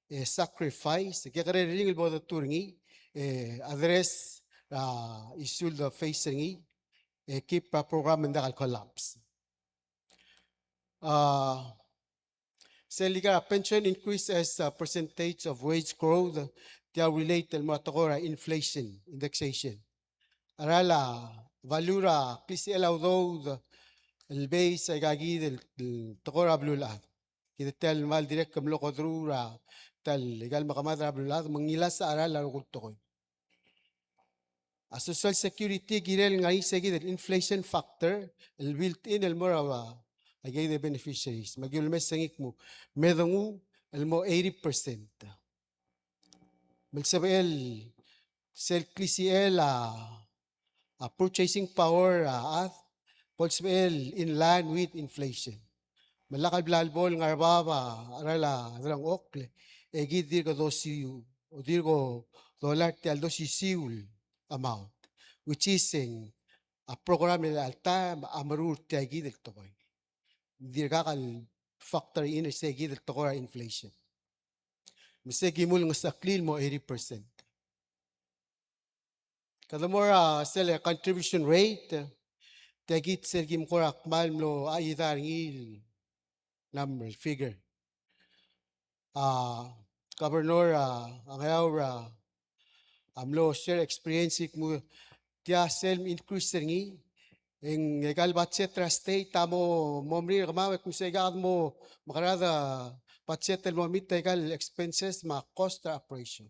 e sacrifice, e kekerei er ngii el bo detuu er ngii, e address er a issue el de face er ngii, e keep er a program me ng diak el collapse. A, sel ikal pension increase as a percentage of wage growth, tia el relate el mo er a tekoi er a inflation, indexation. A cheral a value er a klisichel a udoud el base aika kid el, el tekoi er a beluulechad. Kid a tia el kmal dirrek el mlo ko through er a tia el ikal mekemad er a beluulechad, me ng ngilasech a cheral a rokui el tekoi. A Social Security a kirel ngar er ngii se kid el inflation factor el built in el mo er a, a, Aike di beneficiaries. Me aki ulemes er ngii el kmo, me denguu el mo eighty percent. Me le sebechel sel klisichel a, a purchasing power a chad, bo lsebechel in line with inflation. Me lak el bla lebo el ngar er a bab a cheral a delengchokl, e kid dirk dosiu, o dirk dolai er tia el dosisiu el amount, which is e ng a program er chelecha el taem a meruul er tia kid el tekoi. Dirkak el factor in er sei kid el tekoi er a inflation. Me sei kim ulengesecheklii el mo eighty percent. Kede mo er a sel contribution rate, tia kid sel kim kora kmal mlo chedaol er ngii el number, figure. A Governor a, a Ngeaur a, a mlo share experience el kmo tia sel increase er ngii, e ng aika el budget er a state a mo, mo meringel er kemam, e kmo sei kid a mo mekerang a budget el mo meet aika el expenses me a cost er a operation.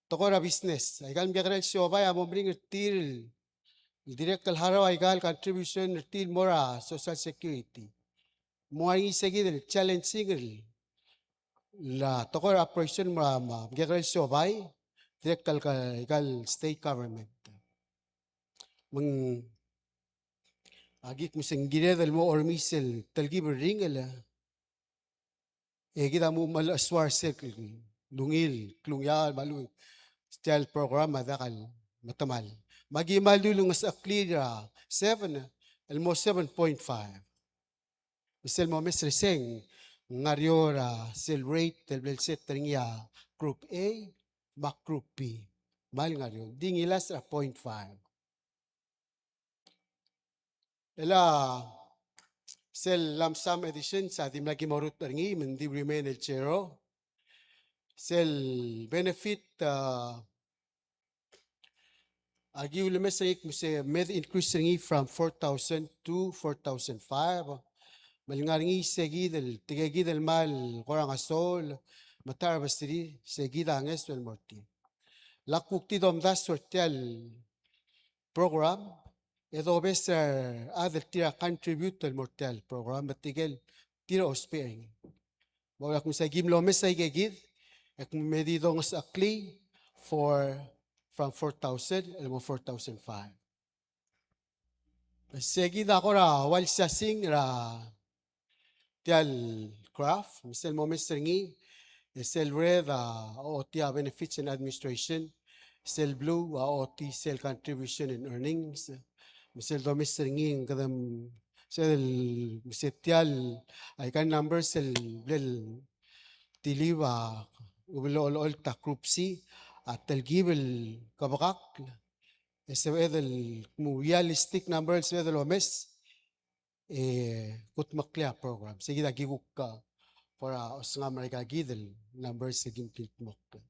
Tekoi er a business. Aika el mekekerei el siobai a mo meringel er tir el dirrek el harau aika el contribution er tir el mo er a Social Security. Mo er ngii sei kid el challenging el, a tekoi er a operation me a, me a mekekerei el siobai, dirrek el ka, aika el state government. Me ng aki kmo se ng kired el mo ormis el telkib el ringel, e kid a mo melechesuar sel ungil klungiaol me a lechub tia el program a diak el metemall. Me aki kmal di ulengesecheklii er a seven el mo seven point five. Me sel momes er sei ng ngar er eou er a sel rate el bla leset er ngii a Group A me a Group B. Kmal ngar er eou. Ng di ngilasech er a point five. E le sel lump sum additions a dimlak ki mo orrurt er ngii, me ng di remain el zero. Sel benefit, a, aki ulemes er ngii el kmo se me de increase er ngii from four thousand to four thousand five. Me le ngar er ngii sei kid el, tirke kid el kmal kora ngeso el me ta er a besterir, sei kid a ngeso el mo er tir. Lak kuk di domdasu er tia el program, e dobes er a chad el tir a contribute el mo er tia el program, me tirke el tir a ousbech er ngii. Me a kmo sei kim lomes aike kid, e kmo me di dongesecheklii for, from four thousand el mo four thousand five. Sei kid a kora ua el siasing er a tia el graph, me sel momes er ngii, e sel red a ochotii a benefits and administration, sel blue a ochotii sel contribution and earnings, me sel domes er ngii ng kede, sel, me se tia el, aika el numbers el bla el tilib a, ube el olecholt a Group C, a telkib el kebekakl, e sebeched el kmo realistic number el sebeched el omes, e kudmeklii a program. Sei kid a ki kuk, a, kora osengam er aika kid el numbers el kim kildmokl.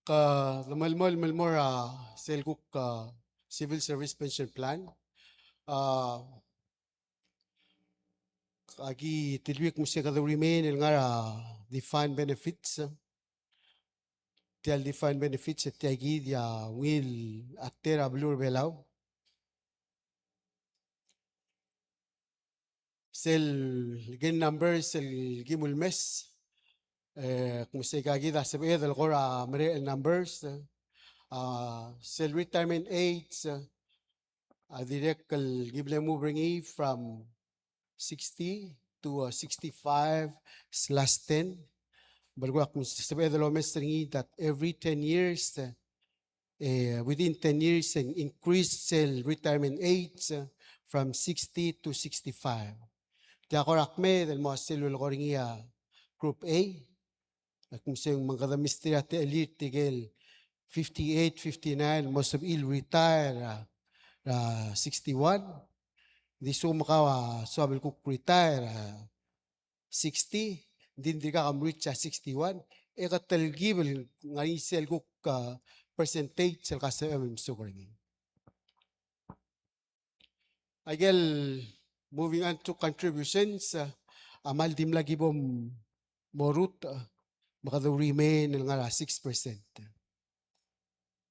Kede melemolem el mo er a sel kuk, a, Civil Service Pension Plan. A, aki tilbir el kmo se kede remain el ngar er a defined benefits. Tia el defined benefits, e tia kid a ungil a tera beluu er a Belau. Sel gain numbers el kim ulemes, e, kmo se aika kid a sebeched el kora mereched el numbers, a, sel retirement age, a dirrek el ki mle move er ngii from sixty to, uh, sixty-five slash ten. Belkul a kmo sebeched el omes er ngii that every ten years, uh, eh, within ten years, e ng increase sel retirement age, uh, from sixty to sixty-five. Tia kora kmeed el mo sel ulekoi er ngii a Group A, e kmo se ng me ng kede mesterir a techellir tirke el fifty-eight, fifty-nine, mo sebechir el retire er a, er a sixty-one. Di soam kau a soam el kuk retire er a sixty, di ng dirkak mreach a sixty-one, e ke telkib el ngar er ngii sel kuk, ah, percentage el ka sebechem el mesuk er ngii. Aike el moving on to contributions, ah, a kmal dimlak ki bo morrurt, ah, me kede remain el ngar er a six percent.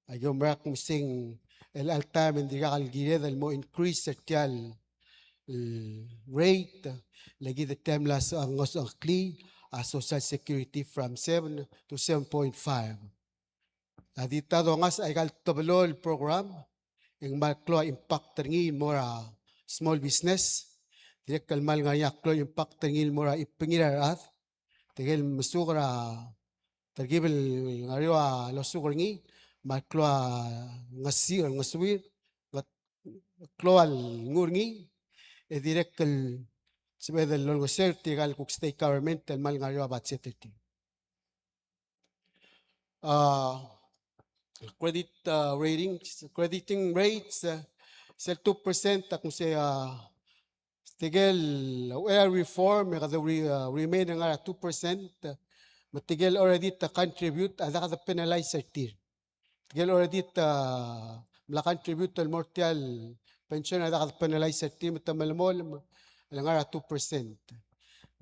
Aike el oumerang a kmo se ng el all time e ng dirkak el kired el mo increase er tia el, el rate, le kid a time el mla se-, a, ngos-, a, ngklii a Social Security from seven to seven point five. A di ta dongasech aika el teblo el program, e ng kmal klou a impact er ngii el mo er a small business. Dirrek el kmal ngar er ngii a klou el impact er ngii el mo er a ibengir a rechad. Tirke el mesuk er a, tirke el ngar er eou a losuk er ngii, me a klou a ngesi-, ngesuir, nget-, klou a lengur er ngii, e dirrek el sebeched el olengeseu er tirka el kuk state government el kmal ngar er eou a budget er tir. A, credit, a, rating, crediting rates, a, sel two percent, a kmo se, a, tirke el, a, uchei er a reform, e kede re-, a, remain el ngar er a two percent, me tirke el already te contribute, a diak de penalize er tir. Tirke el already te, a, mla contribute el mo er tia el pension, a diak de penalize er tir, me te melemolem el ngar er a two percent.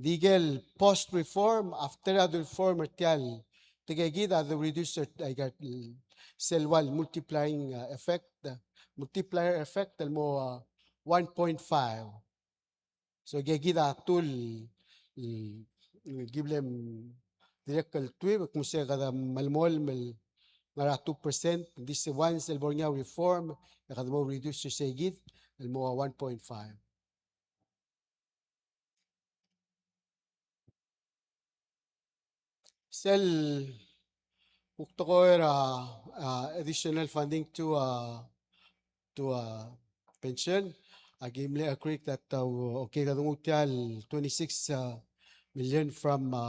Tirke el post reform, after a reform er tia el, tirke kid a de reduce er, aika el, sel ua el multiplying, a, effect, multiplier effect, el mo, a, one point five. So, ike kid a tool, mm, mm, ki mle, mm, dirrek el tuib, kmo se kede melemolem el ngar er a two percent, this once el bo er ngii a reform, e kede mo reduce er sei kid, el mo one point five. Sel kuk tekoi er a, a, additional funding to, a, to, a, pension, a ki mle agree that, a, okay, kede nguu tia el twenty-six, a, million from, a,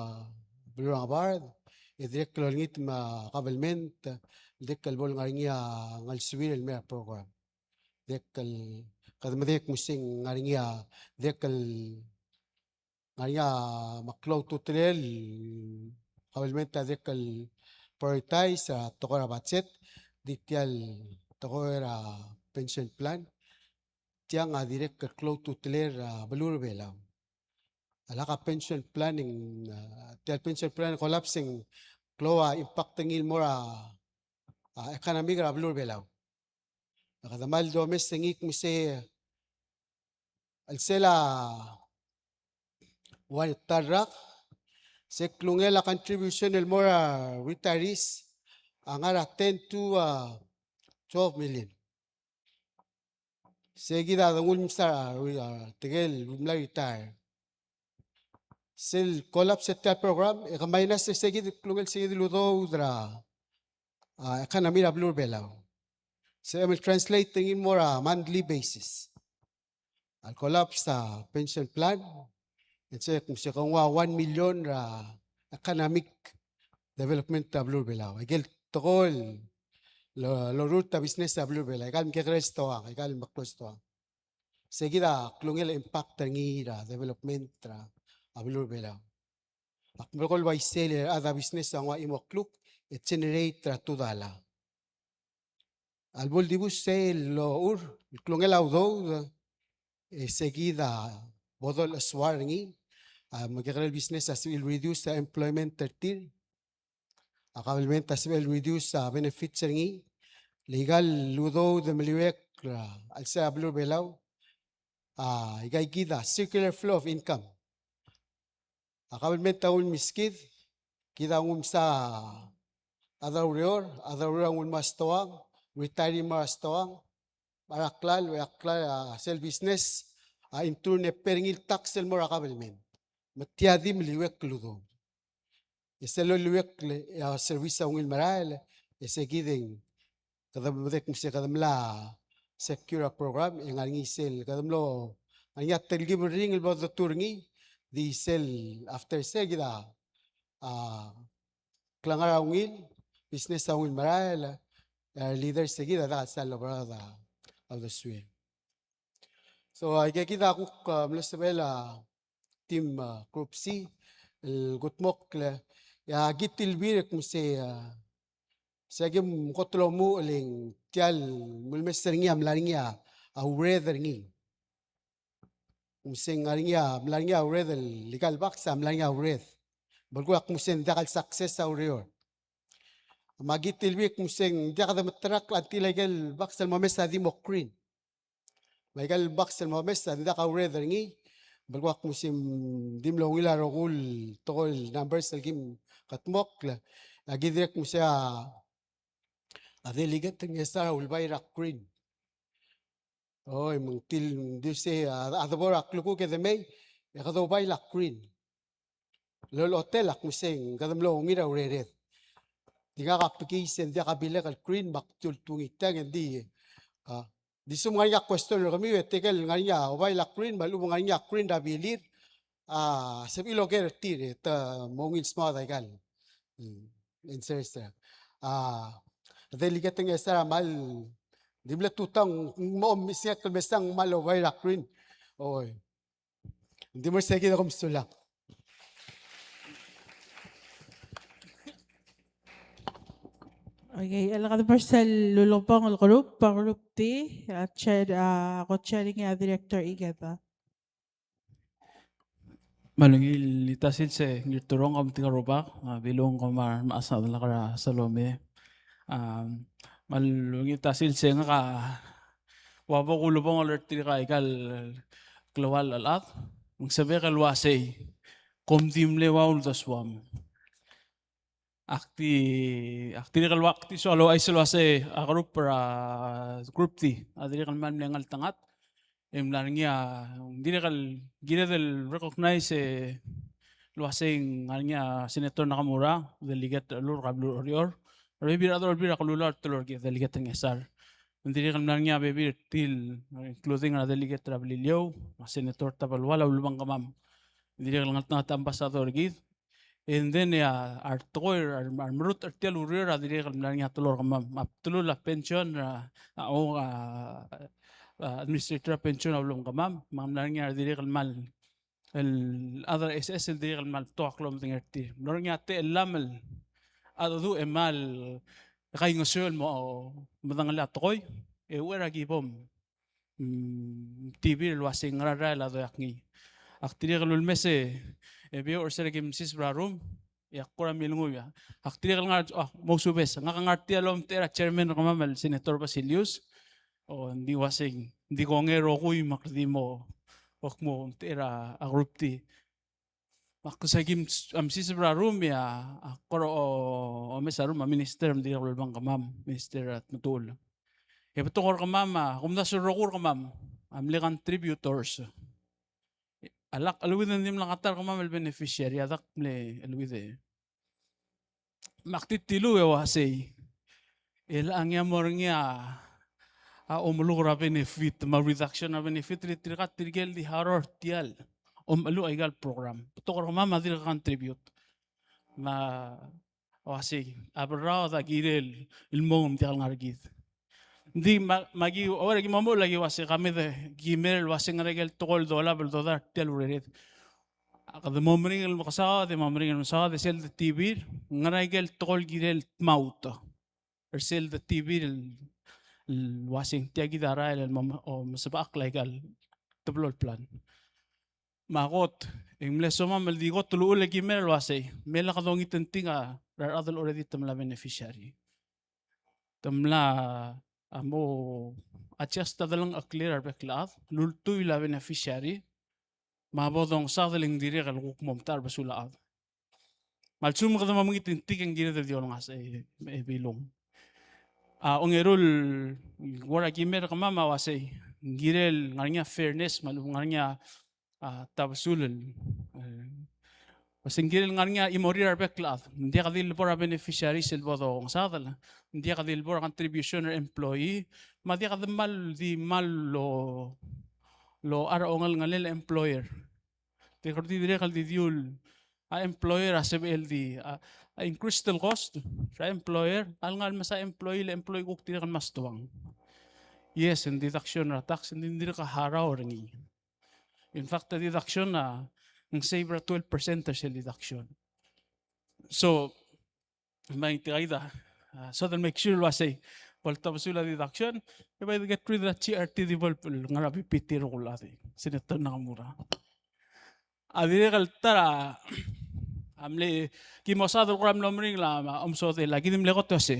beluu er a ngebard, e dirrek el olengit me a government, dirrek el bo lengar er ngii a ngelsuir el mei er a program. Dirrek el, kede medengei el kmo se ng ngar er ngii a, dirrek el ngar er ngii a meklou a ultutelel, government a dirrek el prioritize a tekoi er a budget, di tia el tekoi er a pension plan, tiang a dirrek el klou a ultutelel er a beluu er a Belau. A lak a pension plan e ng, a, tia el pension plan collapse e ng klou a impact er ngii el mo er a, a, economic er a beluu er a Belau. Kede kmal domes er ngii el kmo se el sel a ua ta el rak, se klungel a contribution el mo er a retirees a ngar er a ten to, a, twelve million. Se kid a denguu el msa er a, a, tirke el mla retire. Sel collapse er tia el program, e ke minus er se kid el klungel se kid el udoud er a, a, economy er a beluu er a Belau. Se el translate er ngii el mo er a monthly basis. A le collapse a pension plan, e se, se ke nguu a one million er a economic development er a beluu er a Belau. Aike el tekoi el lo, lorurt a business er a beluu er a Belau. Aika el mekekerei el stoang, aika el meklou el stoang. Se kid a klungel a impact er ngii er a development er a beluu er a Belau. Ak melekoi el uaisei e a rechad er a business a nguu a chimo el kluk e generate er a two dollar. A lebo el dibus sel locha, el klungel a udoud, e se kid a bo dolchesuar er ngii, a mekekerei el business a sebechir el reduce a employment er tir. A government a sebechel el reduce a benefits er ngii, le aika el udoud el meliuekl er a chelsel a beluu er a Belau, a, aika kid a circular flow of income. A government a nguu el meskid, kid a nguu el msa a rechad er a ureor, a rechad er a ureor a nguu el mo er a stoang, retiree mo er a stoang, me a klalo, e a klalo, a, sel business, a, in turn e pay er ngii el tax el mo er a government. Me tia di meliuekl el udoud. E sel loliuekl e a service a ungil merael, e se kid e ng kede medengei me se kede mla secure a program, e ngar er ngii sel, kede mlo, ngar er ngii a telkib el ring el bo detuu er ngii, di sel after se kid a, a, klengar a ungil, business a ungil merael, e a leader se kid a diak el sal oberaod a uldesuir. So, aike kid a kuk, a, mlo sebechel a team, a, group C, el kudmokl, e a ki tilbir el kmo se, a, se aki mkot el omuchel e ng tia el mulemes er ngii a mla er ngii a urered er ngii. Me se ng ngar er ngii a mla er ngii a urered el legal box a mla er ngii a urered. Belkul a kmo se ng diak el success a ureor. Me aki tilbir e kmo se ng diak demeterakl a ngklel a ikel box el mo omes a di mo green. Me a ikel box el mo omes a ng diak a urered er ngii, me le kuk kmo se ng di mlo ungil a rokui el tekoi el numbers el kim kldmokl. Aki dirrek el kmo se a, a delegate er a Ngchesar a ulbai er a green. Oi, me ng til, ng di se a, a debo er a klukuk e de mei, e kede oubai er a green. Lolo hotel a kmo se ng kede mlo ungil a urered. Di ngak a bekiis e ng diak a bilek el green me ak di ultuil er ngii tiang e ng di, a, di sum ngar er ngii a question er kemiu e tirke el ngar er ngii a oubai er a green me a lechub e ng ngar er ngii a green er a bilir, a, sebechir el oker er tir e te mo ungil smaod a ikal, mm, answers er a, a, delegate er a Ngchesar a kmal di mle tutau ng mo mesingek el mesa ng kmal oubai er a green. Oi. Ng di mo er sei kid e kom sulang. Okay, e le kede bo er sel ulebongel el group, a group D, a chair, a, ko chair er ngii a Director Ikeda. Me a ungil el ta sils e Ngirturong, kom tirka el rubak, a, Bilung, kom kmal mechas a delak er a Salome. A, me a ungil el ta sils e ngak a ua bo kulebongel er tirka ikal klou el chelechad, me ng sebechek el uasei kom di mle ua uldesuam. Ak di, ak dirrek el ua, ak di soal ouchais el uasei a group er a, group D a dirrek el kmal mle ngeltengat. E mla er ngii a, dirrek el kired el recognize el uasei ng ngar er ngii a Senator Nakamura, delegate er a Oreor, a bebil er a Oreor, a bebil er a Oreor, a bebil er a Kelulau, a teloi er kid, delegate er a Ngchesar. Ng dirrek el mla er ngii a bebil er tir, including a delegate er a Beliliou, a Senator Tabelual, a ulebengkemam. Ng dirrek el ngeltengat a ambassador er kid. And then, e a, a retekoi er a, a remerreder er tia el ureor a dirrek el mla er ngii a teloi er kemam. Me a bdelul a pension er a, a, o, a, a administrator er a pension a ulebengkemam, me ng mla er ngii a dirrek el kmal el chad er a S S el dirrek el kmal betok a klou el medengei er tir. Ng mlo er ngii a techellam el a dedu e kmal kaingeseu el mo medengelii a tekoi, e uchei er a ki bo mm, tibir el uasei ng ngera el rael a doiak ngii. Ak dirrek el ulemes e beot er se er a kim siseb er a rum, e ak kora milenguiu a. Ak dirrek el ngar, a, mousubes. Ngak a ngar tia el omtechei er a chairman er kemam el Senator Basilius. O, ng di uasei, ng di kongei el rokui me ak di mo, ak mo omtechei er a group D. Me ak se kim, am, siseb er a rum e a, a kora o, omes a rum a minister me ng dirrek el ulebengkemam, Minister Tmetuchl. E betok er kemam a, kumdasu el rokui er kemam a mle contributors. A lak cheleuid e ng di mla kata er kemam el beneficiary, a dak mle cheleuid e. Me ak di tiluu e uasei, e le ng ngii a mo er ngii a, a omeluk er a benefit, me a reduction er a benefit er tirka tirke el di harau er tia el omecheluch a ikal program. Betok er kemam a dirk contribute. Me a uasei, a berraod a kirel el mo ng diak el ngar er kid. Ng di me, me aki, ua ki mo omuchel a ki uasei, ka me de, ki mei el uasei ngera ikel tekoi el dolab el dodart er tia el urered. A kede mo meringel el mekesaod, e mo meringel el mesaod, e sel de tibir, ngera ikel tekoi el kirel tmaut er sel de tibir el, el uasei ng tia kid a rael el mo, o, mesebechakl a ikal teblo el plan. Me a kot, e ng mle somam el di kot el uchul e ki mei el uasei, me lak dongit e ng tirka el rechad el already te mla beneficiary. Te mla, a, mo adjust a delengcheklir a rebek el chad, lultuil a beneficiary, me a bo dongsaod e ng dirrek el kuk mo metacherbesul a chad. Me a lsekum kede mo mengit e ng tirke ng kired el di olengasech, e, e Bilung. A ongeru el, ua ki mei er kemam a uasei, ng kirel ngar er ngii a fairness, me a lechub ngar er ngii a, a, tabesul el, e, uasei ng kirel ngar er ngii a chimorir a rebek el chad. Ng diak di le bo er a beneficiaries el bo dongsaod, ng diak di le bo er a contribution er a employee, me a diak di mal, di mal lo, locha er a ongelengelel a employer. Te kora di dirrek el di diul a employer a sebechel di, a, a increase el cost er a employer, a lengar el mesa employee, le employee kuk dirrek el mestesuang. Yes, ng deduction er a tax, ng di dirrek a harau er ngii. In fact, a deduction a ng save er a twelve percent er sel deduction. So, me ng tia kid a, a, so that make sure el uasei, bo letabesul a deduction, e bai de get rid er a G R T di bo el ngar er a B P T el rokui el chad, Senator Nakamura. A dirrek el ta er a, A mle, ki mo saod el kora mlo meringel a, a omesodel, a ki di mle kot el uase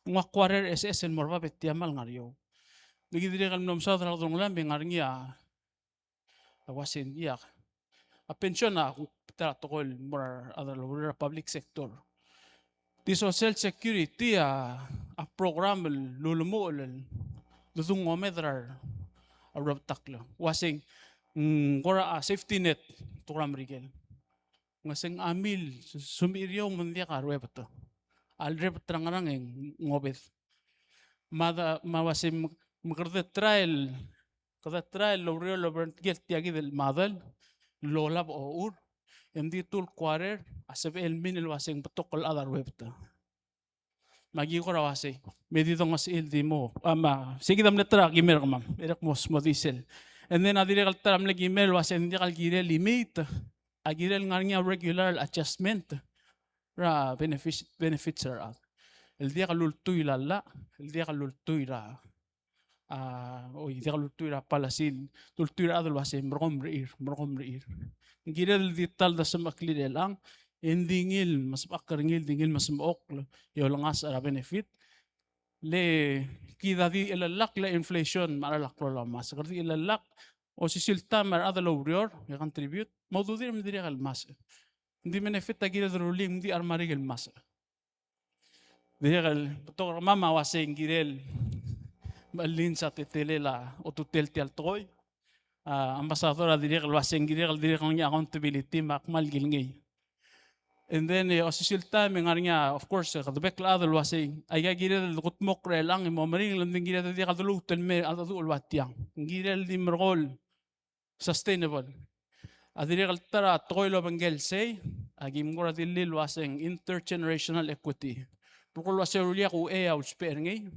ng ua quarter S S el mo er bab e tia mal ngar er eou. Di ki dirrek el mlo mesaod er a delongelam e ng ngar er ngii a, a uase ng diak. A pension a kuk ta er a tekoi el mo er a rechad el oureor er a public sector. Di Social Security a, a program el ulemuchel el, el dodung ngomed er a, a ruebet el chad. Uase ng, mm, kora, a, safety net, tekoi er a Merikel. Ng uase ng a mil, semiich er eou me ng diak a ruebet. A lerebet er a ngerang e ng obed. Me a da, me a uase me, me kede try el, kede try el oureor el obengkel tia kid el model, el olab a ochur, e ng di two quarter, a sebechel el mei el uase ng betok el chad a ruebet. Me aki kora uasei, me di dongesechii el di mo, a, me, sei kid a mle ta er a kimer er kemam, e dirrek mo, mo di sel. And then a dirrek el ta er a mle kimer el uasei ng diak el kirel imiit, a kirel ngar er ngii a regular adjustment er a benefits, benefits er a rechad. El diak el ultuil a llach, el diak el ultuil er a, a, oi, diak el ultuil er a policy, ultuil er a chad el uasei, merekong me er tir, merekong me er tir. Ng kired el di ta el desemecheklir er chelechang, e ng di ngii el mesebechakl er ngii, di ngii el mesemechokl, e olengasech er a benefit. Le kid a di chelellakl a inflation me a cheral a klou el omasech. Kede di chelellakl, osisiu el taem a rechad el oureor, e contribute, me a ududir me ng dirrek el masech. Ng di benefit a kired el rullii, ng di a remariik el masech. Dirrek el betok er kemam a uasei ng kirel, me a lins a teletelel a otutel tia el tekoi. A, Ambassador a dirrek el uasei ng kirek el dirrek el ngar er ngii a accountability me a kmal kilengei. And then, e, osisiu el taem e ng ngar er ngii a, of course, e, kede bek el chad el uasei, aika kired el kudmokl er chelechang e mo meringel, e ng di ng kired el diak el doluut el mei a cheldecheduch el ua tiang. Ng kirel di merekong el sustainable. A dirrek el ta er a tekoi el obengkel sei, aki mo kora dilu el uasei ng intergenerational equity. Betok el uasei a rullii a kuchei a ousbech er ngii.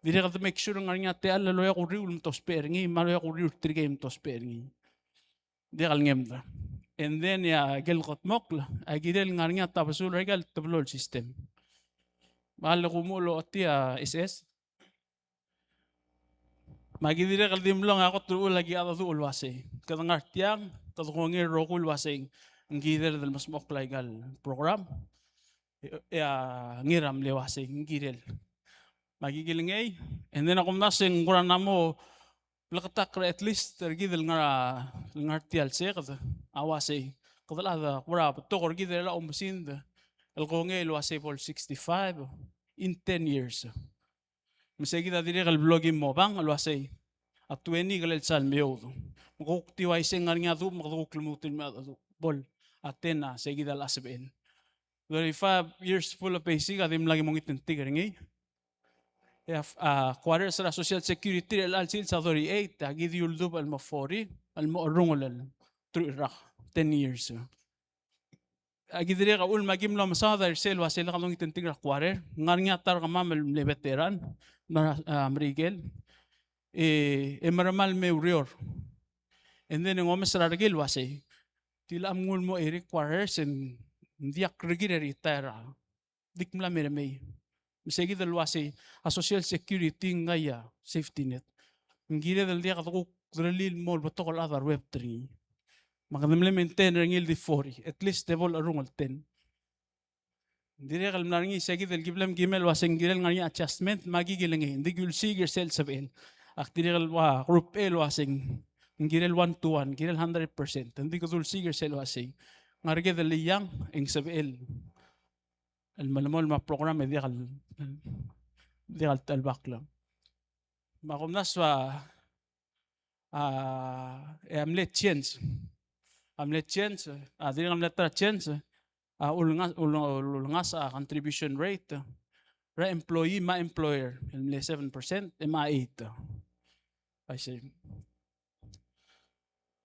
Dirrek el de make sure ng ngar er ngii a techall el oeak uriul me te ousbech er ngii, me a oeak uriul er tirkei me te ousbech er ngii. Diak el ngemed. And then, e a ikel kudmokl, a kirel ngar er ngii a tabesul er aika el teblo el system. Me a le kumuchel a ochotii a S S. Me aki dirrek el di mlong a kot el uchul aki cheldecheduch el uasei, kede ngar tiang, kede kongei el rokui el uasei, ng kired el mesmechokl aika el program. E, e a Ngirametuo a uasei, ng kirel. Me aki kilengei, and then a kumdasu e ng kora mla mo bleketakl er a at least er kid el ngar, el ngar tia el seked, a uasei, kede locha de kora betok er kid el oumesingd el kongei el uasei bo el sixty-five in ten years. Me sei kid a dirrek el blo ki mo obang el uasei, a twenty a kirel sal meoud. Me kuk di uaisei ng ngar er ngii a duubech me kede kuk lmuut el mei a duubech. Bo el a ten a sei kid a locha sebechel. Thirty-five years full of basic a dimlak ki mo ngii a tingtik er ngii. E a, a, quarters er a Social Security er chelecha el sils a thirty-eight, aki di uldubech el mo forty, el mo cherrungel el truich el rak, ten years. Aki dirrek a uchul me aki mlo mesaod a irsei el uasei lak a dongitingting er a quarter, ng ngar er ngii a ta er kemam el mle veteran, me a, a, Merikel, e, e meremal me oureor. And then e ng omes er a rekil el uasei, tilecha me ng ulemuchel er a quarters e ng diak rekil e retire a di kmal mei er mei. Me sei kid el uasei a Social Security ng ngai a safety net. Ng kired el diak de kuk derellii el mo betok el chad a ruebet er ngii. Me kede mle maintain er ngii el di forty, at least e bo el cherrungel el ten. Ng dirrek el mla er ngii sei kid el kiblem kimel el uasei ng kirel ngar er ngii a adjustment me aki kilengei, ng di ki ulsiik er sel sebechel. Ak dirrek el ua group A el uasei ng kirel one to one, kirel hundred percent. Ng di kede ulsiik er sel uasei, ngar er kid el iang e ng sebechel el melemolem a program e diak el, diak el telebakl. Me a kumdasu a, a, e a mle change. A mle change, a dirrek el mle ta er a change, a ulengas-, ul-, ul-, ulengasech a contribution rate er a employee me a employer, el mle seven percent, e me a eight. I see.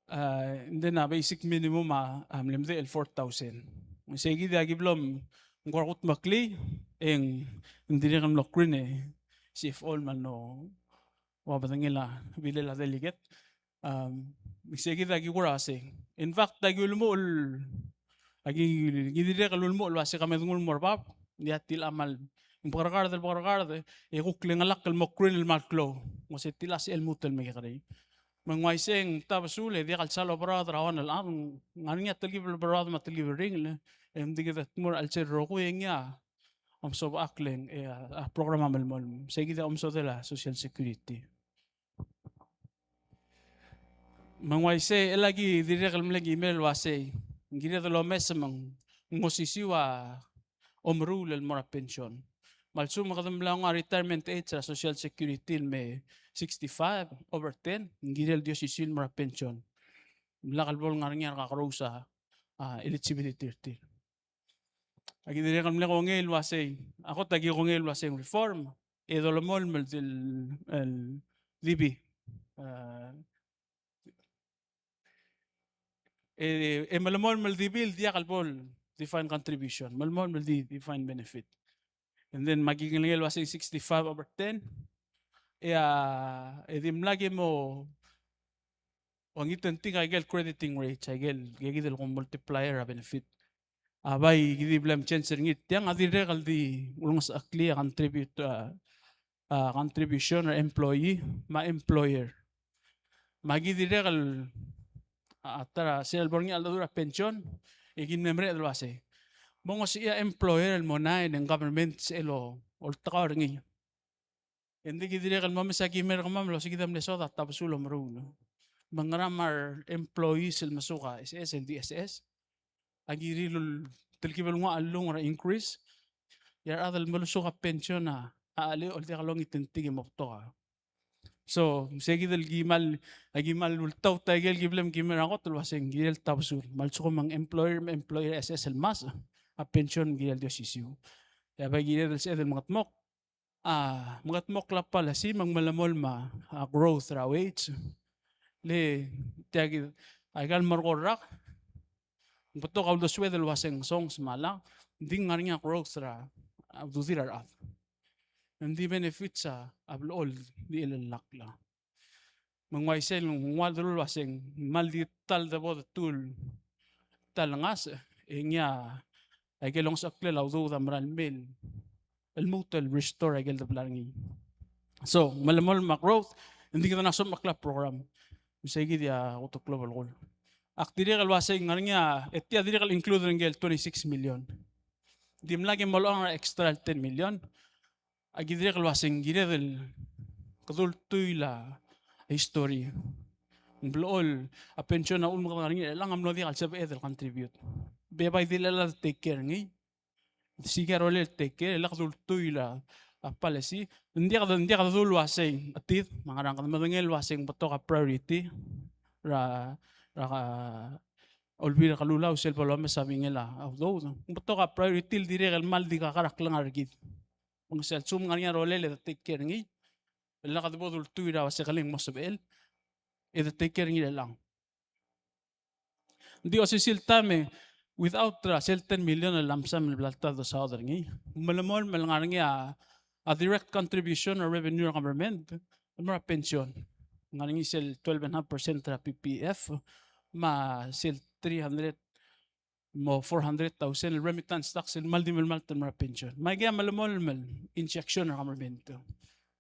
A, and then a basic minimum a, a mle medechel el four thousand. Sei kid a ki blo ng kora kudmeklii, e ng dirrek el mlo krin e C F O el mlo ua bedengel a bilel a delegate. Am, sei kid a ki kora uasei. In fact, a ki ulemuchel, a ki, ki dirrek el ulemuchel el uasei ka me denguu el mo er bab, ng diak tilecha mal, ng bekerekard el bekerekard, e kuk le ngelakl el mo krin el mal klou. Ng uasei tilecha sel lmuut el mekekerei. Me ng uaisei e ng tabesul e diak el sal oberaod er a one el chad, ng ngar er ngii a telkib el oberaod me a telkib el ringel, e ng di kede dmu er a chelsel el rokui e ngii a omsobechakl e ng, e, a, a program a melemolem. Sei kid a omesodel a Social Security. Me ng uaisei, e le aki dirrek el mle kimer el uasei, ng kired el omes me ng osisiu a omeruul el mo er a pension. Me a lsekum kede mla nguu a retirement age er a Social Security el me sixty-five over ten, ng kirel di osisiu el mo er a pension. Ng lak el bo el ngar er ngii a rekakerous a, a, eligibility er tir. Aki dirrek el mle kongei el uasei, a kot aki kongei el uasei ng reform, e dolemolem el, el, el D B. A, e, e melemolem el D B el diak el bo el defined contribution, melemolem el di defined benefit. And then me aki kongei el uasei sixty-five over ten, e a, e dimlak e mo ua ngii a tentik a ikel crediting rate, a ikel, ikel kid el ko multiplier a benefit. A bai ki di bla mchange er ngii, tiang a dirrek el di ulengesecheklii a contribute, a, a contribution er a employee me a employer. Me aki dirrek el, a, ta er a sel bo er ngii a cheldecheduch er a pension, e ki mle mereched el uasei, mo ngosuchii a employer el mo ngai e ng government sel oltekau er ngii. E ng di ki dirrek el mo mes a kimer er kemam el ua se kid a mle soad a tabesul omeruul. Me ngera me a re employees el mesuk a S S, el di S S, a kirir el telkib el nguu a chelungel er a increase. E a rechad el melosuk a pension a, a chelechol, diak longiitentik e mo betok a. So, sei kid el ki mal, a ki mal ultaut a ikel ki bla mkimer a kot el ua se ng kirel tabesul. Me a lsekum ng employer me a employer a S S el mes, a pension ng kirel di osisiu. E a bai kired el sebeched el mengedmokl a, mengedmokl a policy me ng melemolem a, a growth er a wage. Le tia kid, a ikal merek el rak, ng betok a uldesued el ua se ng songs me a lak, ng di ngar er ngii a growth er a, a ududir a rechad. Ng di benefits a, a blechoel di chelellakl a. Me ng uaisei el nguu a delul ua se ng mal di ta el debo detuu el ta el ngasech, e ngii a ikel ongesecheklel a udoud a mera el mei el lmuut el restore a ikel debla er ngii. So, melemolem a growth, e ng di kede mla somechakl a program. Me sei kid a kot el klou a belkul. Ak dirrek el ua se ng ngar er ngii a, e tia dirrek el include er ngii el twenty-six million. Dimlak e mo locha er a extra el ten million. Aki dirrek el ua se ng kired el kede ultuil a history. Ng blechoel a pension a uchul me kede ngar er ngii er chelechang a mlo diak el sebeched el contribute. Be bai di le chad el take care er ngii. Sei kid a rolel el take care, e le kede ultuil a, a policy. Ng diak de, ng diak de dul ua se ng chetid, me a ngerang, kede medengei el ua se ng betok a priority er a, er a, a Olbiil er a Kelulau sel bo lomes a bingel a udoud. Ng betok a priority el dirrek el mal di kak er a klengar er kid. Me ng sel lsekum ng ngar er ngii a rolel e de take care er ngii, e le kede bo dultuil er a ua se ke leng mo sebechel, e de take care er ngii er chelechang. Ng di osisiu el taem e, without er a sel ten million el lump sum el bla ta dosaod er ngii, melemolem el ngar er ngii a, a direct contribution er a revenue er a government el mo er a pension. Ngar er ngii sel twelve and a half percent er a P P F, me a sel three hundred mo four hundred thousand el remittance tax el mal di melemalt el mo er a pension. Me aikei a melemolem el injection er a government.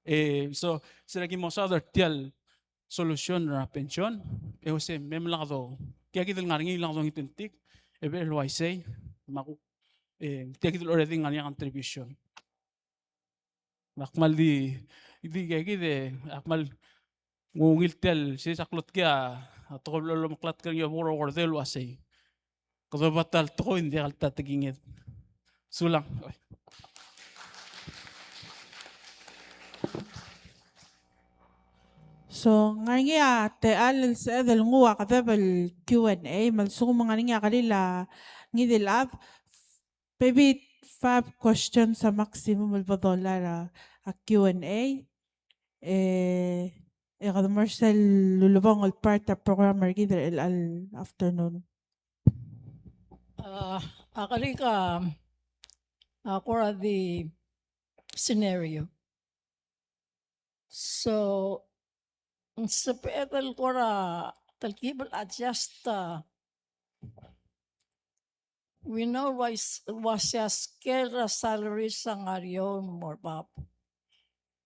E, so, se er a ki mo saod er tia el solution er a pension, e ua se me, me lak do, tia kid el ngar er ngii lak do ngii a tentik, e bechel el uaisei, me a kuk, e, tia kid el already ngar er ngii a contribution. Me ak kmal di, di ika kid e, ak kmal ungil tia el sils a klotkii a tekoi el lomeklatk er ngii a bo er a kordel el uasei, kede oba ta el tekoi e ng diak el ta tekinged. Sulang. So, ng ngar er ngii a techall el sebeched el nguu a kedeb el Q and A, me a lsekum ng ngar er ngii a kerir a ngii di el chad, maybe five questions a maximum el bo dolai er a, a Q and A. E, e kede mo er sel ulebongel el part er a program er kid er chelecha el afternoon. A, a kerik a, a kora di scenario. So, ng sebeched el kora telkib el adjust a, we know ua se a scale er a salaries a ngar er eou el mo er bab.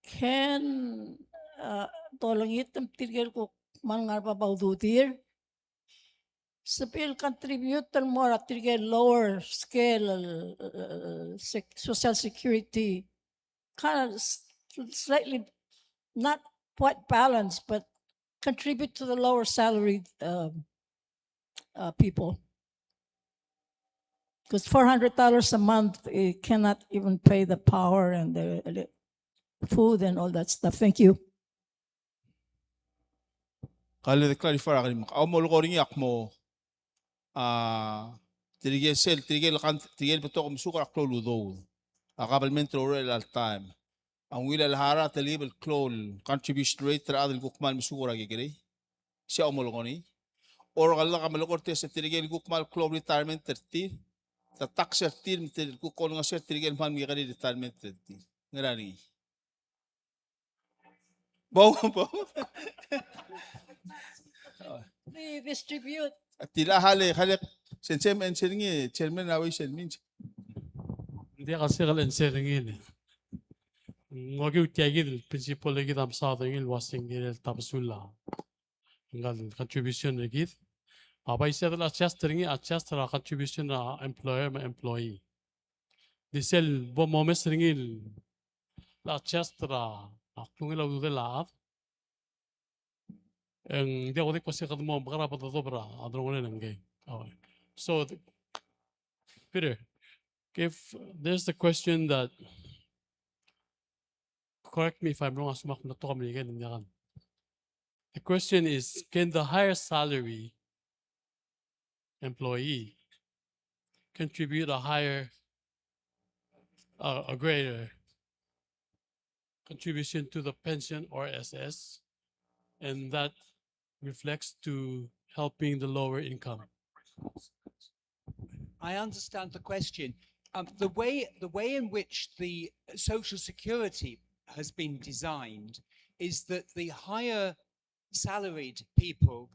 Ken, a, dolengit me tirke el kuk kmal ngar er a bab a ududir. Sebechel contribute el mo er tirke el lower scale, uh, sec-, social security. Kind of s-, slightly, not quite balanced, but contribute to the lower salaried, um, uh, people. Because four hundred dollars a month, it cannot even pay the power and the ele-, food and all that stuff. Thank you. Kede clarify er a kerimak. A molekoi er ngii a kmo, a, tirke sel, tirke el kan, tirke el betok el mesuk er a klou el udoud. A kabelment el oureor er a chelecha el taem a ungil el harau a telkib el klou el contribution rate er a chad el kuk kmal mesuk er a kekerei. Se a molekoi er ngii. Or kede melekoi er tir se tirke el kuk kmal klou el retirement er tir, te tax er tir, me tirke el kuk olengeseu er tirke el kmal mekekerei el retirement er tir. Ngera er ngii? Bo, bo. Redistribute. Tia el, hale, hale, sensei me answer er ngii, chairman er a Ways and Means. Ng diak el sel answer er ngii. Ng okiu tia kid el principle er kid a mesaod er ngii el ua se ng kirel tabesul a ngka el contribution er kid. A bai sel adjust er ngii, adjust er a contribution er a employer me a employee. Di sel bo momes er ngii el adjust er a klungel a ududel a chad. E ng diak kudek ua se kede mo mekerang e bo dodob er a delongelel ngkei. Okay. So, the, Peter, if there's the question that, correct me if I'm wrong, a sumak me ng betok a Merikel, ng diak. The question is, can the higher salary employee contribute a higher, uh, a greater contribution to the pension or S S, and that reflects to helping the lower income? I understand the question. Um, the way, the way in which the Social Security has been designed is that the higher salaried people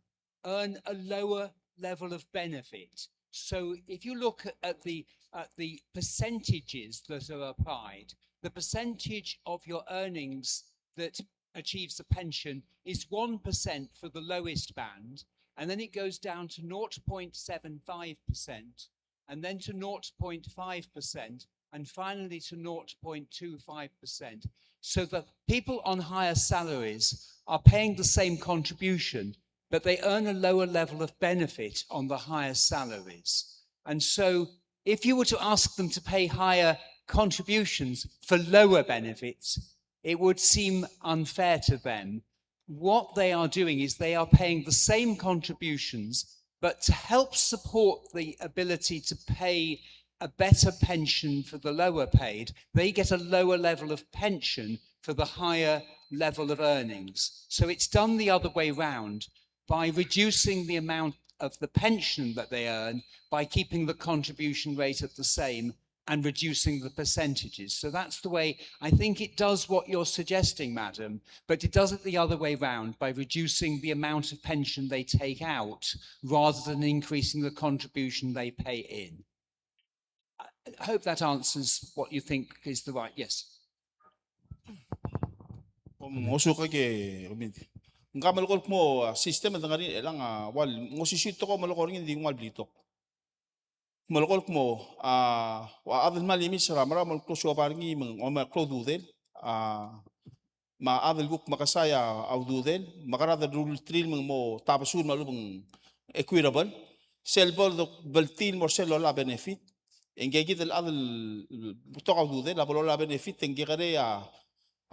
earn a lower level of benefit. So if you look at the, at the percentages that are applied, the percentage of your earnings that achieves a pension is one percent for the lowest band, and then it goes down to nought point seven five percent, and then to nought point five percent, and finally to nought point two five percent. So the people on higher salaries are paying the same contribution, but they earn a lower level of benefit on the higher salaries. And so if you were to ask them to pay higher contributions for lower benefits, it would seem unfair to them. What they are doing is they are paying the same contributions, but to help support the ability to pay a better pension for the lower paid, they get a lower level of pension for the higher level of earnings. So it's done the other way round by reducing the amount of the pension that they earn by keeping the contribution rate at the same and reducing the percentages. So that's the way, I think it does what you're suggesting, madam, but it does it the other way round by reducing the amount of pension they take out rather than increasing the contribution they pay in. I hope that answers what you think is the right, yes. Ng osukak e, I mean, ng kmal melekoi el kmo, a, system e ng ngar er ngii el ng, a, ua, ng osisiu el tekoi el melekoi er ngii e ng di kmal blitok. Melekoi el kmo, a, ua chad el mla limis er a mera me ng klou a siobai er ngii me ng, o me ng klou a ududel, a, me a chad el kuk mekesai a ududel, me a kerad el rullterir me ng mo tabesul me a lechub e ng equitable. Sel bo el bltiil el mo er sel loia a benefit, e ngikid el chad el betok a ududel a bo loia a benefit, e ng kekerei a,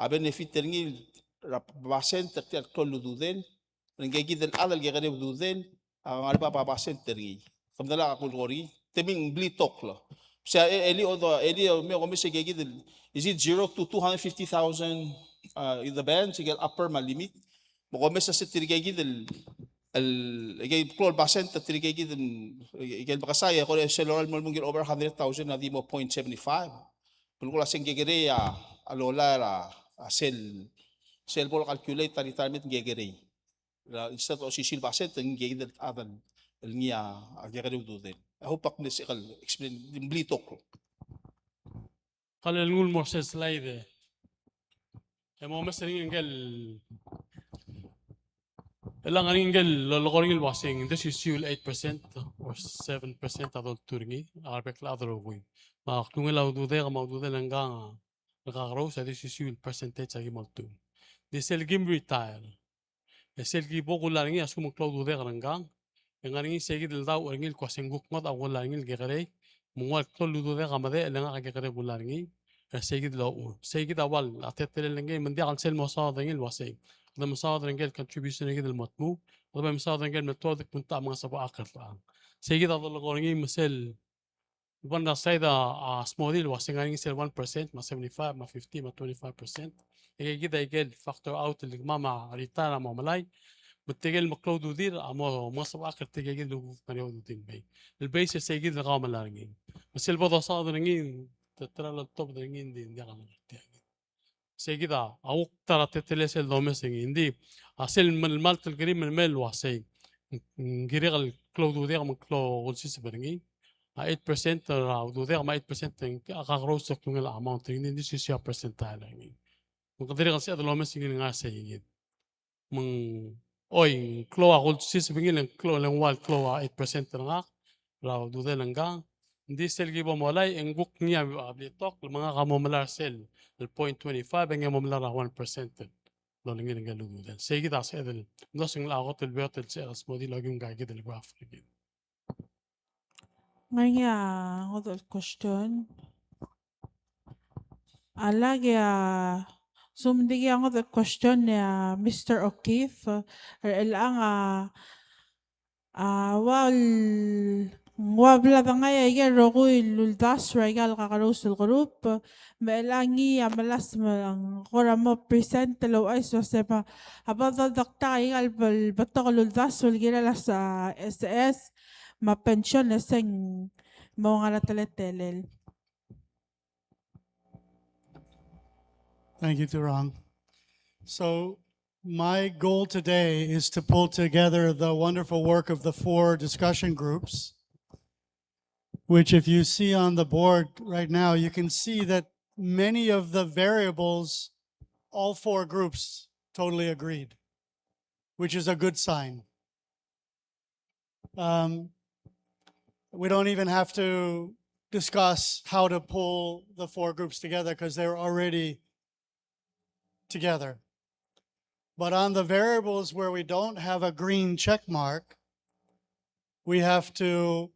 a benefit er ngii er a basent er tia el klou el ududel, e ngikid el chad el kekerei a ududel a ngar er a bab a basent er ngii. Ke medal a kulekoi er ngii, te mei ng blitok el. Se a, e, elii, although, elii, me ko mesa ngikid el, is it zero to two hundred fifty thousand, uh, in the band, se ngike el upper me a limit? Me ko mesa se tirkakid el, el, ngike el klou el basent er tirkakid el, ngike el mekesai, e kora sel loia el mo el mo ngike el over hundred thousand a di mo point seven five. Belkul a se ng kekerei a, a loia er a, a sel, sel bo el calculate a retirement ng kekerei. Instead of osisiu el basent, e ng ngikid el chad el ngii a kekerei a ududel. I hope ak mle se el explain, ng blitok. Kmal ungil el mo er sel slide e. E mo omes er ngii ngike el E le ng ngar er ngii el lolekoi er ngii el uaseng, ng di osisiu el eight percent or seven percent a doltuu er ngii a rebek el chad el rokui. Me a klungel a ududek me a ududel ngkang el kakerous a di osisiu el percentage a ki mo oltuu. Ng di sel kim retire, e sel ki bo kular er ngii a lsekum ng klou a ududek er ngkang, e ng ngar er ngii sei kid el dauch er ngii el kmo uaseng kuk ngodech a kular er ngii el kekerei, me ng ua el klou el ududek a medechel e ngak a kekerei el kular er ngii, e sei kid el ochur. Sei kid a ua a teletelel ngii, me ng diak el sel mesaod er ngii el uaseng, kede mesaod er ngii el contribution er kid el mo tmuu, kede mesaod er ngii el me tuobed el kmo ng techa a mengesebechakl er chelechang. Sei kid a dolekoi er ngii me sel one side a, a smodii el uaseng ng ngar er ngii sel one percent, me a seventy-five, me a fifty, me a twenty-five percent. E kid a ikel factor out el kemam a retire a mo melai. Me tirkel meklou a ududir a mo, mo sebechakl er tirke kid el kuk ngar er ngii a ududir el mei. El base er sei kid el kau a melai er ngii. Me sel bo dosaod er ngii, te, te ra loltobed er ngii, ng di, ng diak a melai er tia kid. Sei kid a, a kuk ta er a teletelel sel domes er ngii. Ng di, a sel mel-, malt el kerim el mei el uasei, ng kirek el klou a ududek me ng klou a ulsiseb er ngii. A eight percent er a ududek me a eight percent a kakerous el klungel a amount er ngii, ng di osisiu a percentile er ngii. Me kede dirrek el sebeched el omes er ngii el ngar sei kid. Me ng, oi, ng klou a ulsiseb er ngii, le ng klou, le ng ua el klou a eight percent er ngak er a ududel ngkang. Ng di sel ki bo molai, e ng kuk ngii a, a bletok, me ngak a mo melai er sel el point twenty-five, e ngii a mo melai er a one percent el olengit er ngii el ududel. Sei kid a sebeched el mlo sengel a kot el beot el sebeched el smodii el okiu ngka kid el graph er kid. Ngar er ngii a ngodech el question. A lak e a, sum di ngii a ngodech el question e a Mister O'Keefe, er chelechang a, a ua el, ng ua bla dengai aike el rokui el uldasu er aika el kakerous el group, me chelechang ngii a melasem me ng kora mo present el ouchais el uasei a bo doldektak aika el be-, betok el uldasu el kirel a S-, a S S me a pension e se ng mo ngar er a teletelel. Thank you, Turang. So my goal today is to pull together the wonderful work of the four discussion groups, which if you see on the board right now, you can see that many of the variables, all four groups totally agreed, which is a good sign. Um, we don't even have to discuss how to pull the four groups together because they're already together. But on the variables where we don't have a green check mark, we have to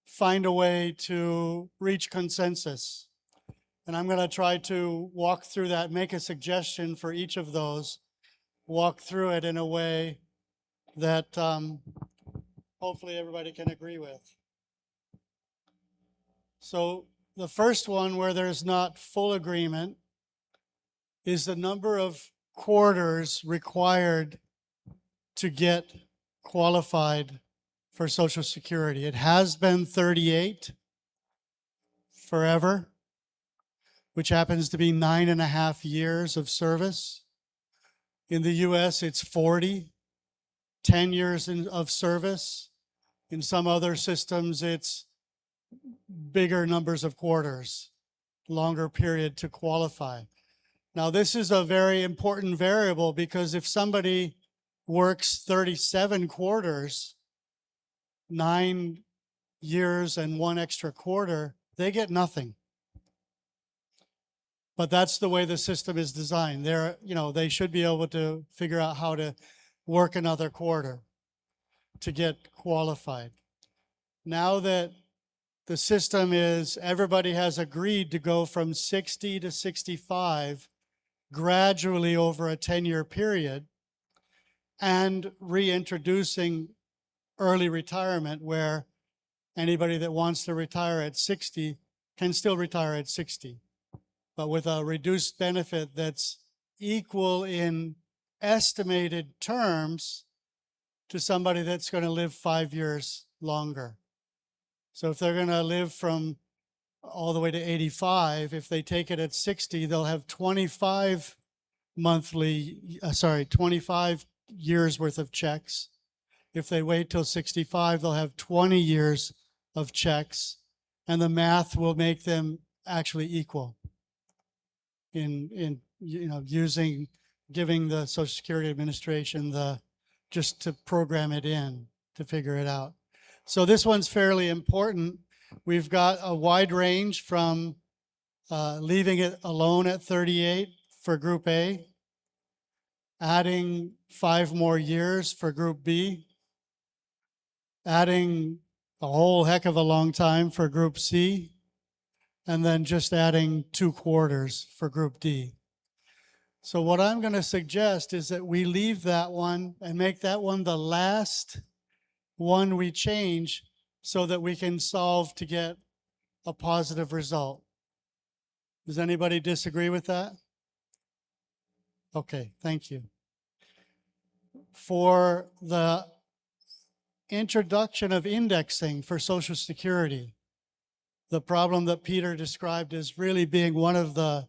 find a way to reach consensus. And I'm gonna try to walk through that, make a suggestion for each of those, walk through it in a way that, um, hopefully everybody can agree with. So the first one where there's not full agreement is the number of quarters required to get qualified for Social Security. It has been thirty-eight forever, which happens to be nine and a half years of service. In the U S, it's forty, ten years in, of service. In some other systems, it's bigger numbers of quarters, longer period to qualify. Now, this is a very important variable because if somebody works thirty-seven quarters, nine years and one extra quarter, they get nothing. But that's the way the system is designed. They're, you know, they should be able to figure out how to work another quarter to get qualified. Now that the system is, everybody has agreed to go from sixty to sixty-five gradually over a ten-year period, and reintroducing early retirement where anybody that wants to retire at sixty can still retire at sixty, but with a reduced benefit that's equal in estimated terms to somebody that's gonna live five years longer. So if they're gonna live from all the way to eighty-five, if they take it at sixty, they'll have twenty-five monthly, uh, sorry, twenty-five years worth of checks. If they wait till sixty-five, they'll have twenty years of checks, and the math will make them actually equal in, in, you know, using, giving the Social Security Administration the, just to program it in, to figure it out. So this one's fairly important. We've got a wide range from, uh, leaving it alone at thirty-eight for Group A, adding five more years for Group B, adding a whole heck of a long time for Group C, and then just adding two quarters for Group D. So what I'm gonna suggest is that we leave that one and make that one the last one we change so that we can solve to get a positive result. Does anybody disagree with that? Okay, thank you. For the introduction of indexing for Social Security, the problem that Peter described as really being one of the,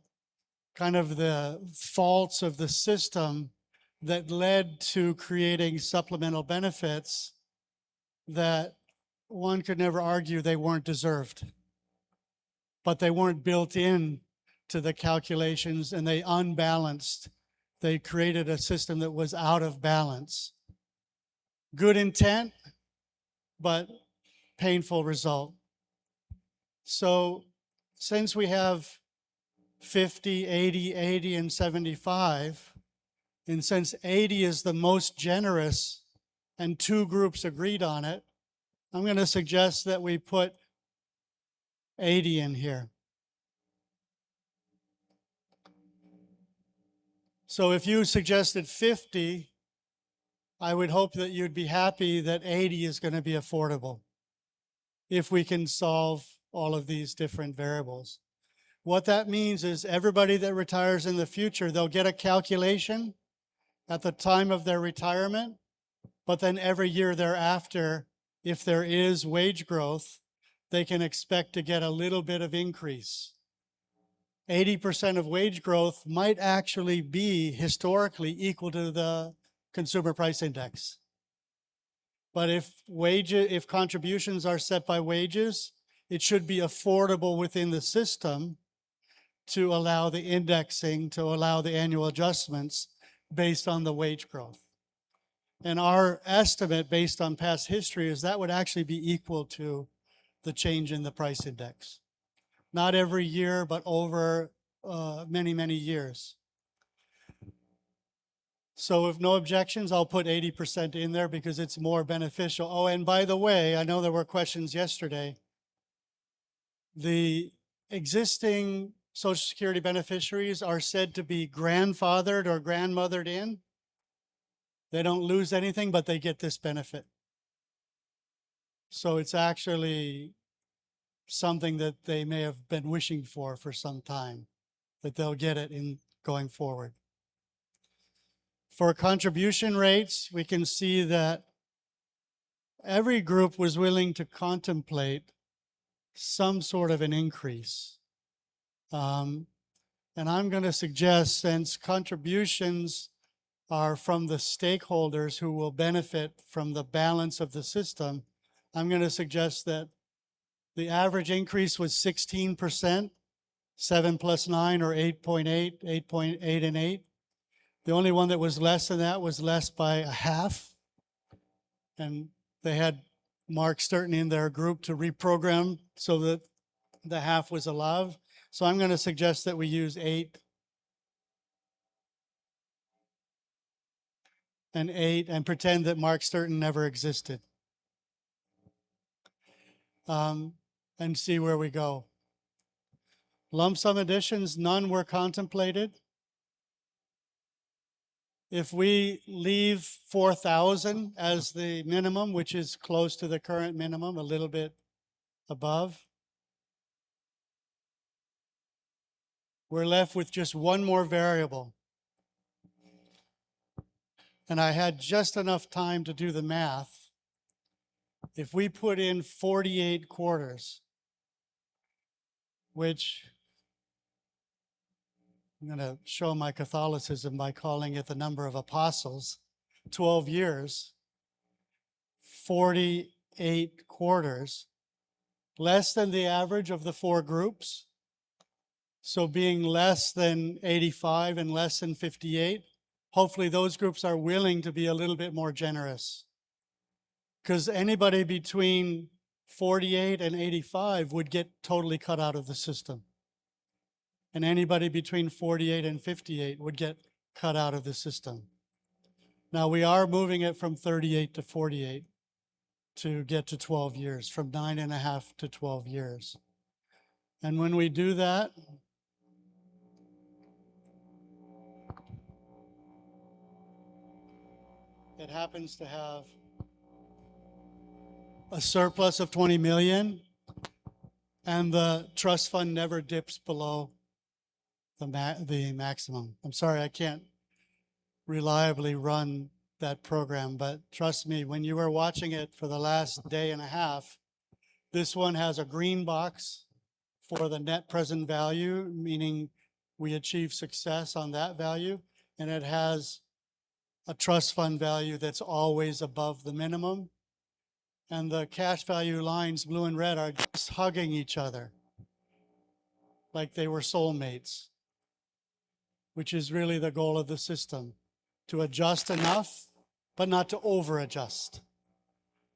kind of the faults of the system that led to creating supplemental benefits that one could never argue they weren't deserved, but they weren't built in to the calculations, and they unbalanced. They created a system that was out of balance. Good intent, but painful result. So since we have fifty, eighty, eighty, and seventy-five, and since eighty is the most generous and two groups agreed on it, I'm gonna suggest that we put eighty in here. So if you suggested fifty, I would hope that you'd be happy that eighty is gonna be affordable if we can solve all of these different variables. What that means is everybody that retires in the future, they'll get a calculation at the time of their retirement, but then every year thereafter, if there is wage growth, they can expect to get a little bit of increase. Eighty percent of wage growth might actually be historically equal to the consumer price index. But if wage, if contributions are set by wages, it should be affordable within the system to allow the indexing, to allow the annual adjustments based on the wage growth. And our estimate, based on past history, is that would actually be equal to the change in the price index. Not every year, but over, uh, many, many years. So if no objections, I'll put eighty percent in there because it's more beneficial. Oh, and by the way, I know there were questions yesterday. The existing Social Security beneficiaries are said to be grandfathered or grandmothered in. They don't lose anything, but they get this benefit. So it's actually something that they may have been wishing for for some time, that they'll get it in going forward. For contribution rates, we can see that every group was willing to contemplate some sort of an increase. Um, and I'm gonna suggest, since contributions are from the stakeholders who will benefit from the balance of the system, I'm gonna suggest that the average increase was sixteen percent, seven plus nine or eight point eight, eight point eight and eight. The only one that was less than that was less by a half. And they had Mark Sturton in their group to reprogram so that the half was allowed. So I'm gonna suggest that we use eight and eight and pretend that Mark Sturton never existed. Um, and see where we go. Lump sum additions, none were contemplated. If we leave four thousand as the minimum, which is close to the current minimum, a little bit above, we're left with just one more variable. And I had just enough time to do the math. If we put in forty-eight quarters, which I'm gonna show my Catholicism by calling it the number of apostles, twelve years, forty-eight quarters, less than the average of the four groups. So being less than eighty-five and less than fifty-eight, hopefully those groups are willing to be a little bit more generous. Because anybody between forty-eight and eighty-five would get totally cut out of the system. And anybody between forty-eight and fifty-eight would get cut out of the system. Now, we are moving it from thirty-eight to forty-eight to get to twelve years, from nine and a half to twelve years. And when we do that, it happens to have a surplus of twenty million, and the trust fund never dips below the ma-, the maximum. I'm sorry, I can't reliably run that program, but trust me, when you were watching it for the last day and a half, this one has a green box for the net present value, meaning we achieve success on that value, and it has a trust fund value that's always above the minimum. And the cash value lines, blue and red, are just hugging each other like they were soulmates, which is really the goal of the system, to adjust enough, but not to over-adjust.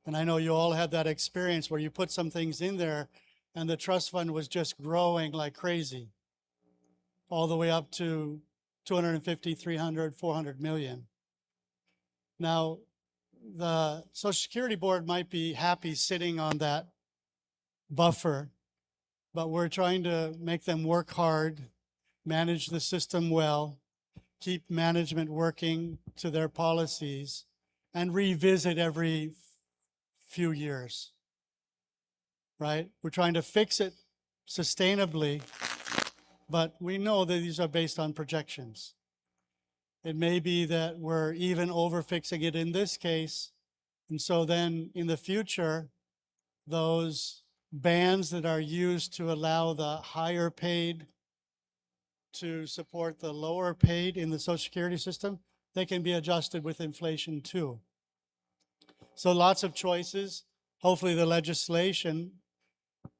And I know you all had that experience where you put some things in there and the trust fund was just growing like crazy, all the way up to two hundred fifty, three hundred, four hundred million. Now, the Social Security Board might be happy sitting on that buffer, but we're trying to make them work hard, manage the system well, keep management working to their policies, and revisit every few years, right? We're trying to fix it sustainably, but we know that these are based on projections. It may be that we're even overfixing it in this case. And so then in the future, those bands that are used to allow the higher paid to support the lower paid in the Social Security system, they can be adjusted with inflation too. So lots of choices. Hopefully the legislation,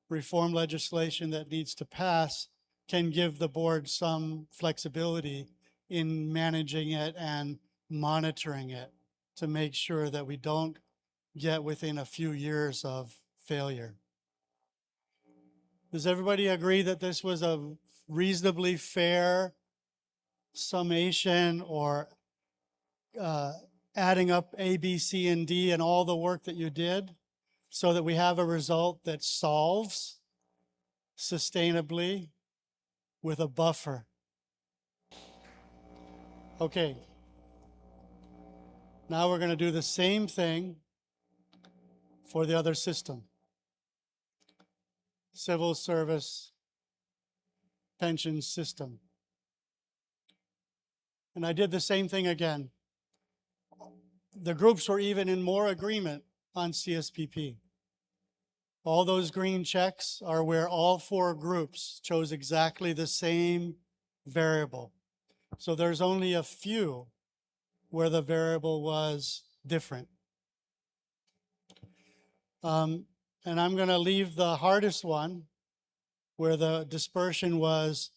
reform legislation that needs to pass can give the board some flexibility in managing it and monitoring it to make sure that we don't get within a few years of failure. Does everybody agree that this was a reasonably fair summation or, uh, adding up A, B, C, and D and all the work that you did so that we have a result that solves sustainably with a buffer? Okay. Now we're gonna do the same thing for the other system. Civil service pension system. And I did the same thing again. The groups were even in more agreement on C S P P. All those green checks are where all four groups chose exactly the same variable. So there's only a few where the variable was different. Um, and I'm gonna leave the hardest one, where the dispersion was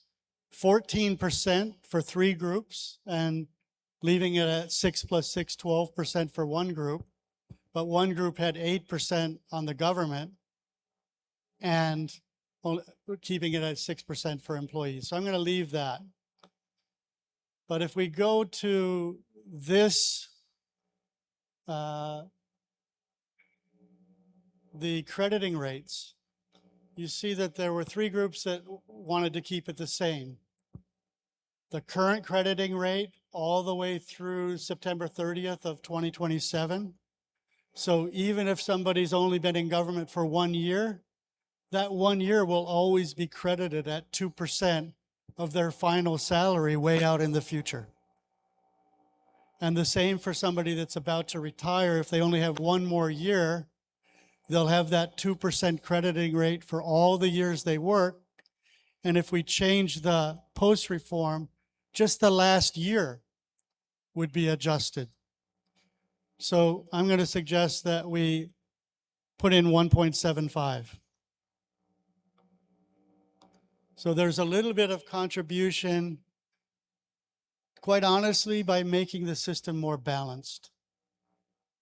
fourteen percent for three groups and leaving it at six plus six, twelve percent for one group. But one group had eight percent on the government and only, keeping it at six percent for employees. So I'm gonna leave that. But if we go to this, uh, the crediting rates, you see that there were three groups that w-, wanted to keep it the same. The current crediting rate all the way through September thirtieth of twenty twenty-seven. So even if somebody's only been in government for one year, that one year will always be credited at two percent of their final salary way out in the future. And the same for somebody that's about to retire. If they only have one more year, they'll have that two percent crediting rate for all the years they work. And if we change the post reform, just the last year would be adjusted. So I'm gonna suggest that we put in one point seven five. So there's a little bit of contribution quite honestly, by making the system more balanced.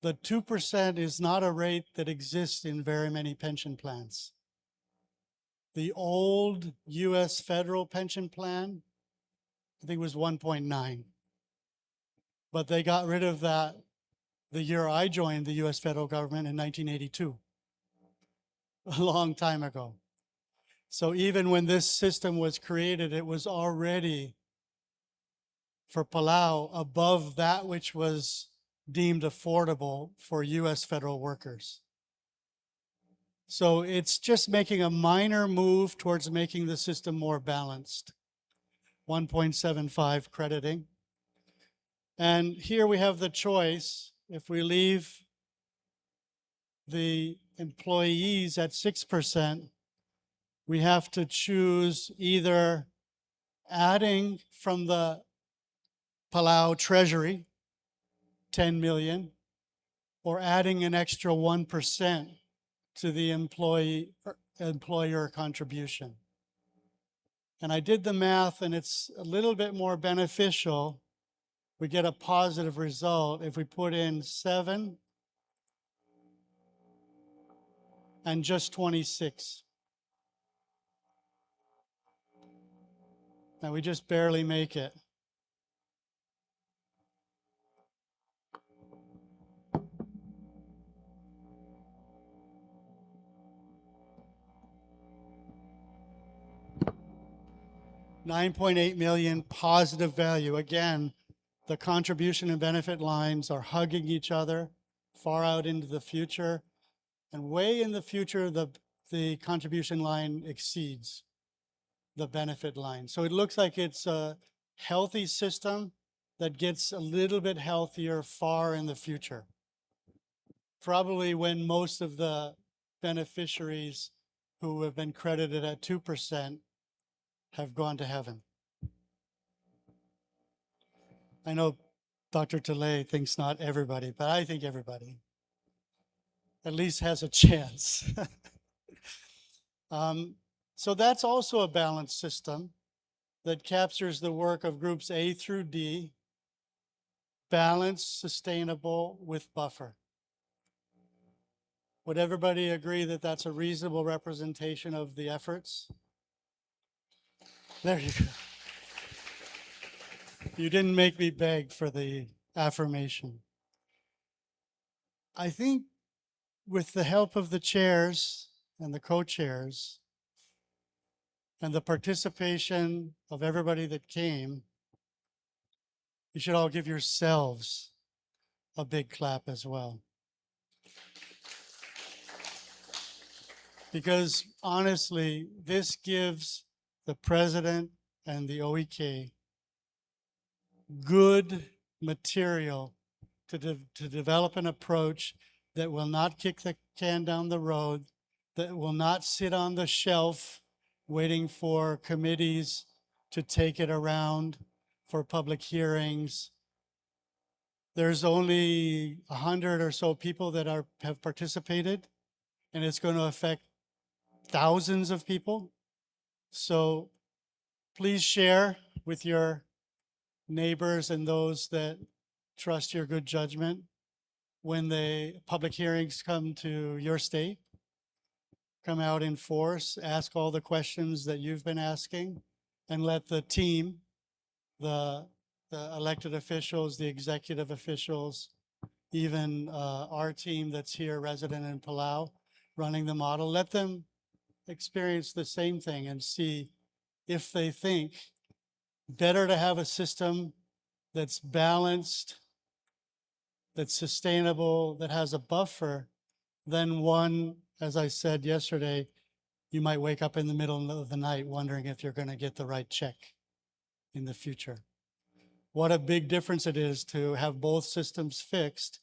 The two percent is not a rate that exists in very many pension plans. The old U S federal pension plan, I think, was one point nine. But they got rid of that the year I joined the U S federal government in nineteen eighty-two, a long time ago. So even when this system was created, it was already for Palau above that which was deemed affordable for U S federal workers. So it's just making a minor move towards making the system more balanced. One point seven five crediting. And here we have the choice. If we leave the employees at six percent, we have to choose either adding from the Palau Treasury, ten million, or adding an extra one percent to the employee, employer contribution. And I did the math, and it's a little bit more beneficial. We get a positive result if we put in seven and just twenty-six. And we just barely make it. Nine point eight million positive value. Again, the contribution and benefit lines are hugging each other far out into the future. And way in the future, the, the contribution line exceeds the benefit line. So it looks like it's a healthy system that gets a little bit healthier far in the future. Probably when most of the beneficiaries who have been credited at two percent have gone to heaven. I know Doctor Tellei thinks not everybody, but I think everybody at least has a chance. Um, so that's also a balanced system that captures the work of groups A through D, balanced, sustainable, with buffer. Would everybody agree that that's a reasonable representation of the efforts? There you go. You didn't make me beg for the affirmation. I think with the help of the chairs and the co-chairs and the participation of everybody that came, you should all give yourselves a big clap as well. Because honestly, this gives the president and the O E K good material to de-, to develop an approach that will not kick the can down the road, that will not sit on the shelf waiting for committees to take it around for public hearings. There's only a hundred or so people that are, have participated, and it's going to affect thousands of people. So please share with your neighbors and those that trust your good judgment when the public hearings come to your state. Come out in force, ask all the questions that you've been asking, and let the team, the, the elected officials, the executive officials, even, uh, our team that's here resident in Palau running the model, let them experience the same thing and see if they think better to have a system that's balanced, that's sustainable, that has a buffer, than one, as I said yesterday, you might wake up in the middle of the night wondering if you're gonna get the right check in the future. What a big difference it is to have both systems fixed,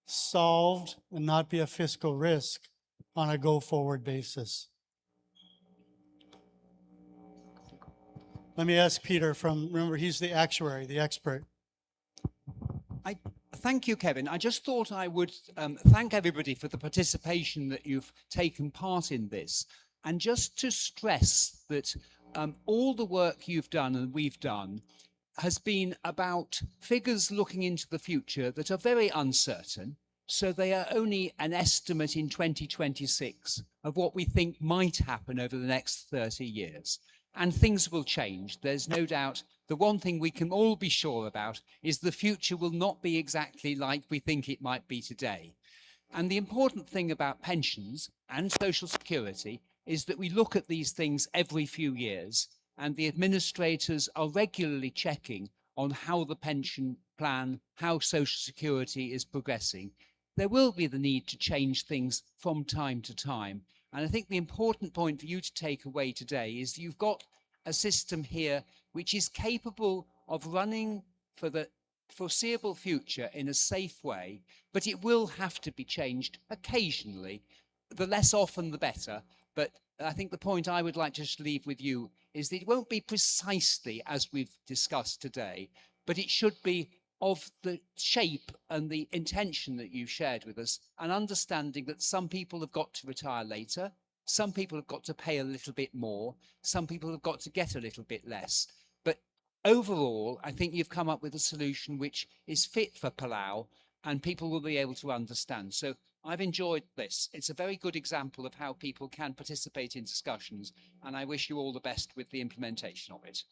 solved, and not be a fiscal risk on a go-forward basis. Let me ask Peter from, remember, he's the actuary, the expert. I, thank you, Kevin. I just thought I would, um, thank everybody for the participation that you've taken part in this. And just to stress that, um, all the work you've done and we've done has been about figures looking into the future that are very uncertain, so they are only an estimate in twenty twenty-six of what we think might happen over the next thirty years. And things will change, there's no doubt. The one thing we can all be sure about is the future will not be exactly like we think it might be today. And the important thing about pensions and social security is that we look at these things every few years, and the administrators are regularly checking on how the pension plan, how social security is progressing. There will be the need to change things from time to time. And I think the important point for you to take away today is that you've got a system here which is capable of running for the foreseeable future in a safe way, but it will have to be changed occasionally. The less often, the better. But I think the point I would like to just leave with you is that it won't be precisely as we've discussed today, but it should be of the shape and the intention that you shared with us, an understanding that some people have got to retire later, some people have got to pay a little bit more, some people have got to get a little bit less. But overall, I think you've come up with a solution which is fit for Palau and people will be able to understand. So I've enjoyed this. It's a very good example of how people can participate in discussions, and I wish you all the best with the implementation of it.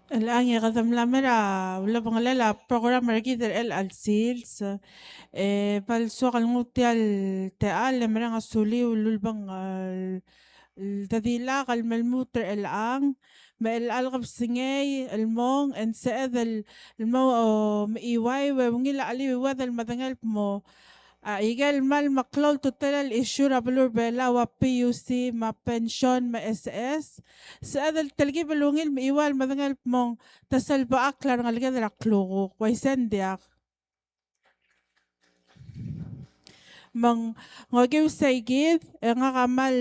Chelechang e kede mla mer a ulebengelel a program er kid er chelecha el sils, e bai soak el nguu tia el techall e mereng a suliu el ulebengel el dedilak el me lmuut er chelechang, me chelecha el kebesengei el mong, e ng sebeched el mo mechiuaiu e ungil a cheleuiued el medengei el kmo a ikel kmal meklou a ultutelel el issue er a beluu er a Belau a P U C me a pension me a S S. Sebeched el telkib el ungil mechiuaiu el medengei el kmo ng ta sel bechakl a rengeleked er a klukuk. Uaisei ng diak? Me ng okiu sei kid, e ngak a kmal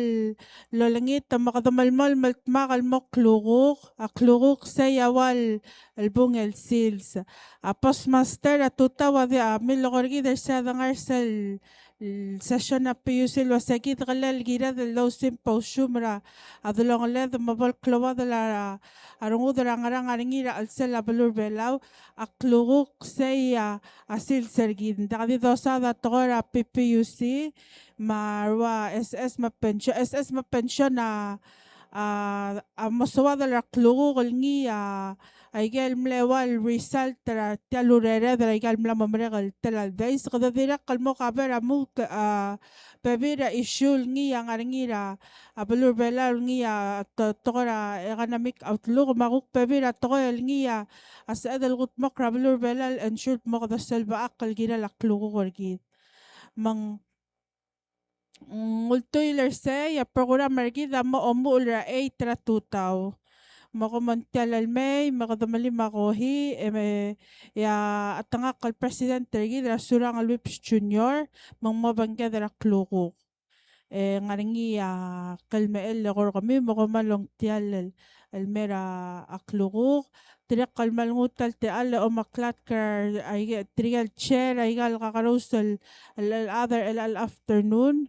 olengit me kede melemolem el dmak el mo klukuk, a klukuk sei a ua el bungel sils. A postmaster a tutau a di a milekoi er kid er se a dengar er sel session er a P U C el uase kid kelel kired el dou symposium er a delongeled me bo el klou a de la a rengud er a ngerang a rengrir a chelsel a beluu er a Belau, a klukuk sei a sils er kid. Ng diak di dosaod a tekoi er a P P U C me a rua S S me a pension, S S me a pension a, a, a mo soad er a klukuk el ngii a, a ikel mle ua el result er a tia el urered er a ikel mla mo merek el tela el dais. Kede dirrek el mo cover a mo, a, bebil er a issue el ngii a ngar er ngii er a a beluu er a Belau el ngii a to-, tekoi er a economic outlook, me a kuk bebil er a tekoi el ngii a sebeched el kudmokl er a beluu er a Belau el ensure el kmo kede sel bechakl el kirel a klukuk er kid. Me ng ultuil er sei a program er kid a mo omuchel er a eight er a tutau. Me kom ng tia el mei, me kede melim a kohii, e me, e a chetengakl el president er kid er a Surangel Whipps Junior, me ng mo obengked er a klukuk. E ng ngar er ngii a klemechell el eko er kemiu me kom a longtiall el, el mer a klukuk. Dirrek el kmal nguu tia el techall e omeklatk er a, aike, tirke el chair, aika el kakerous el, el, el other, el, el afternoon.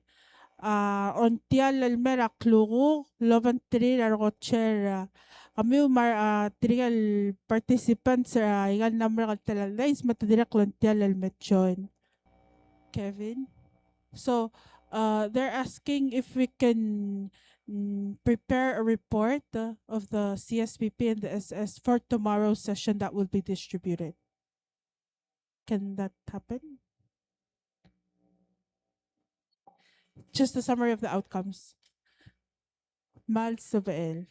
A, ongtiall el mer a klukuk, lobengterir a reko chair, a, kemiu me a, tirke el participants, a, aika el mla merek el tela el dais, me te dirrek el ongtiall el me join. Kevin. So, uh, they're asking if we can, mm, prepare a report, uh, of the C S P P and the S S for tomorrow's session that will be distributed. Can that happen? Just a summary of the outcomes. Kmal sebechel.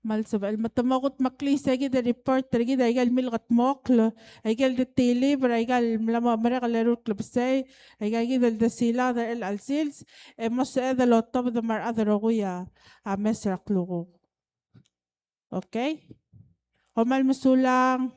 Kmal sebechel. Me te mo kudmeklii se kid el report er kid, aike el milkedmokl, aike el detilib er aike el mla mo merek el eru el klebesei, aike kid el desilaod er chelecha el sils, e mo sebeched el otobed me a rechad el rokui a mes er a klukuk. Okay? Kom kmal mesulang.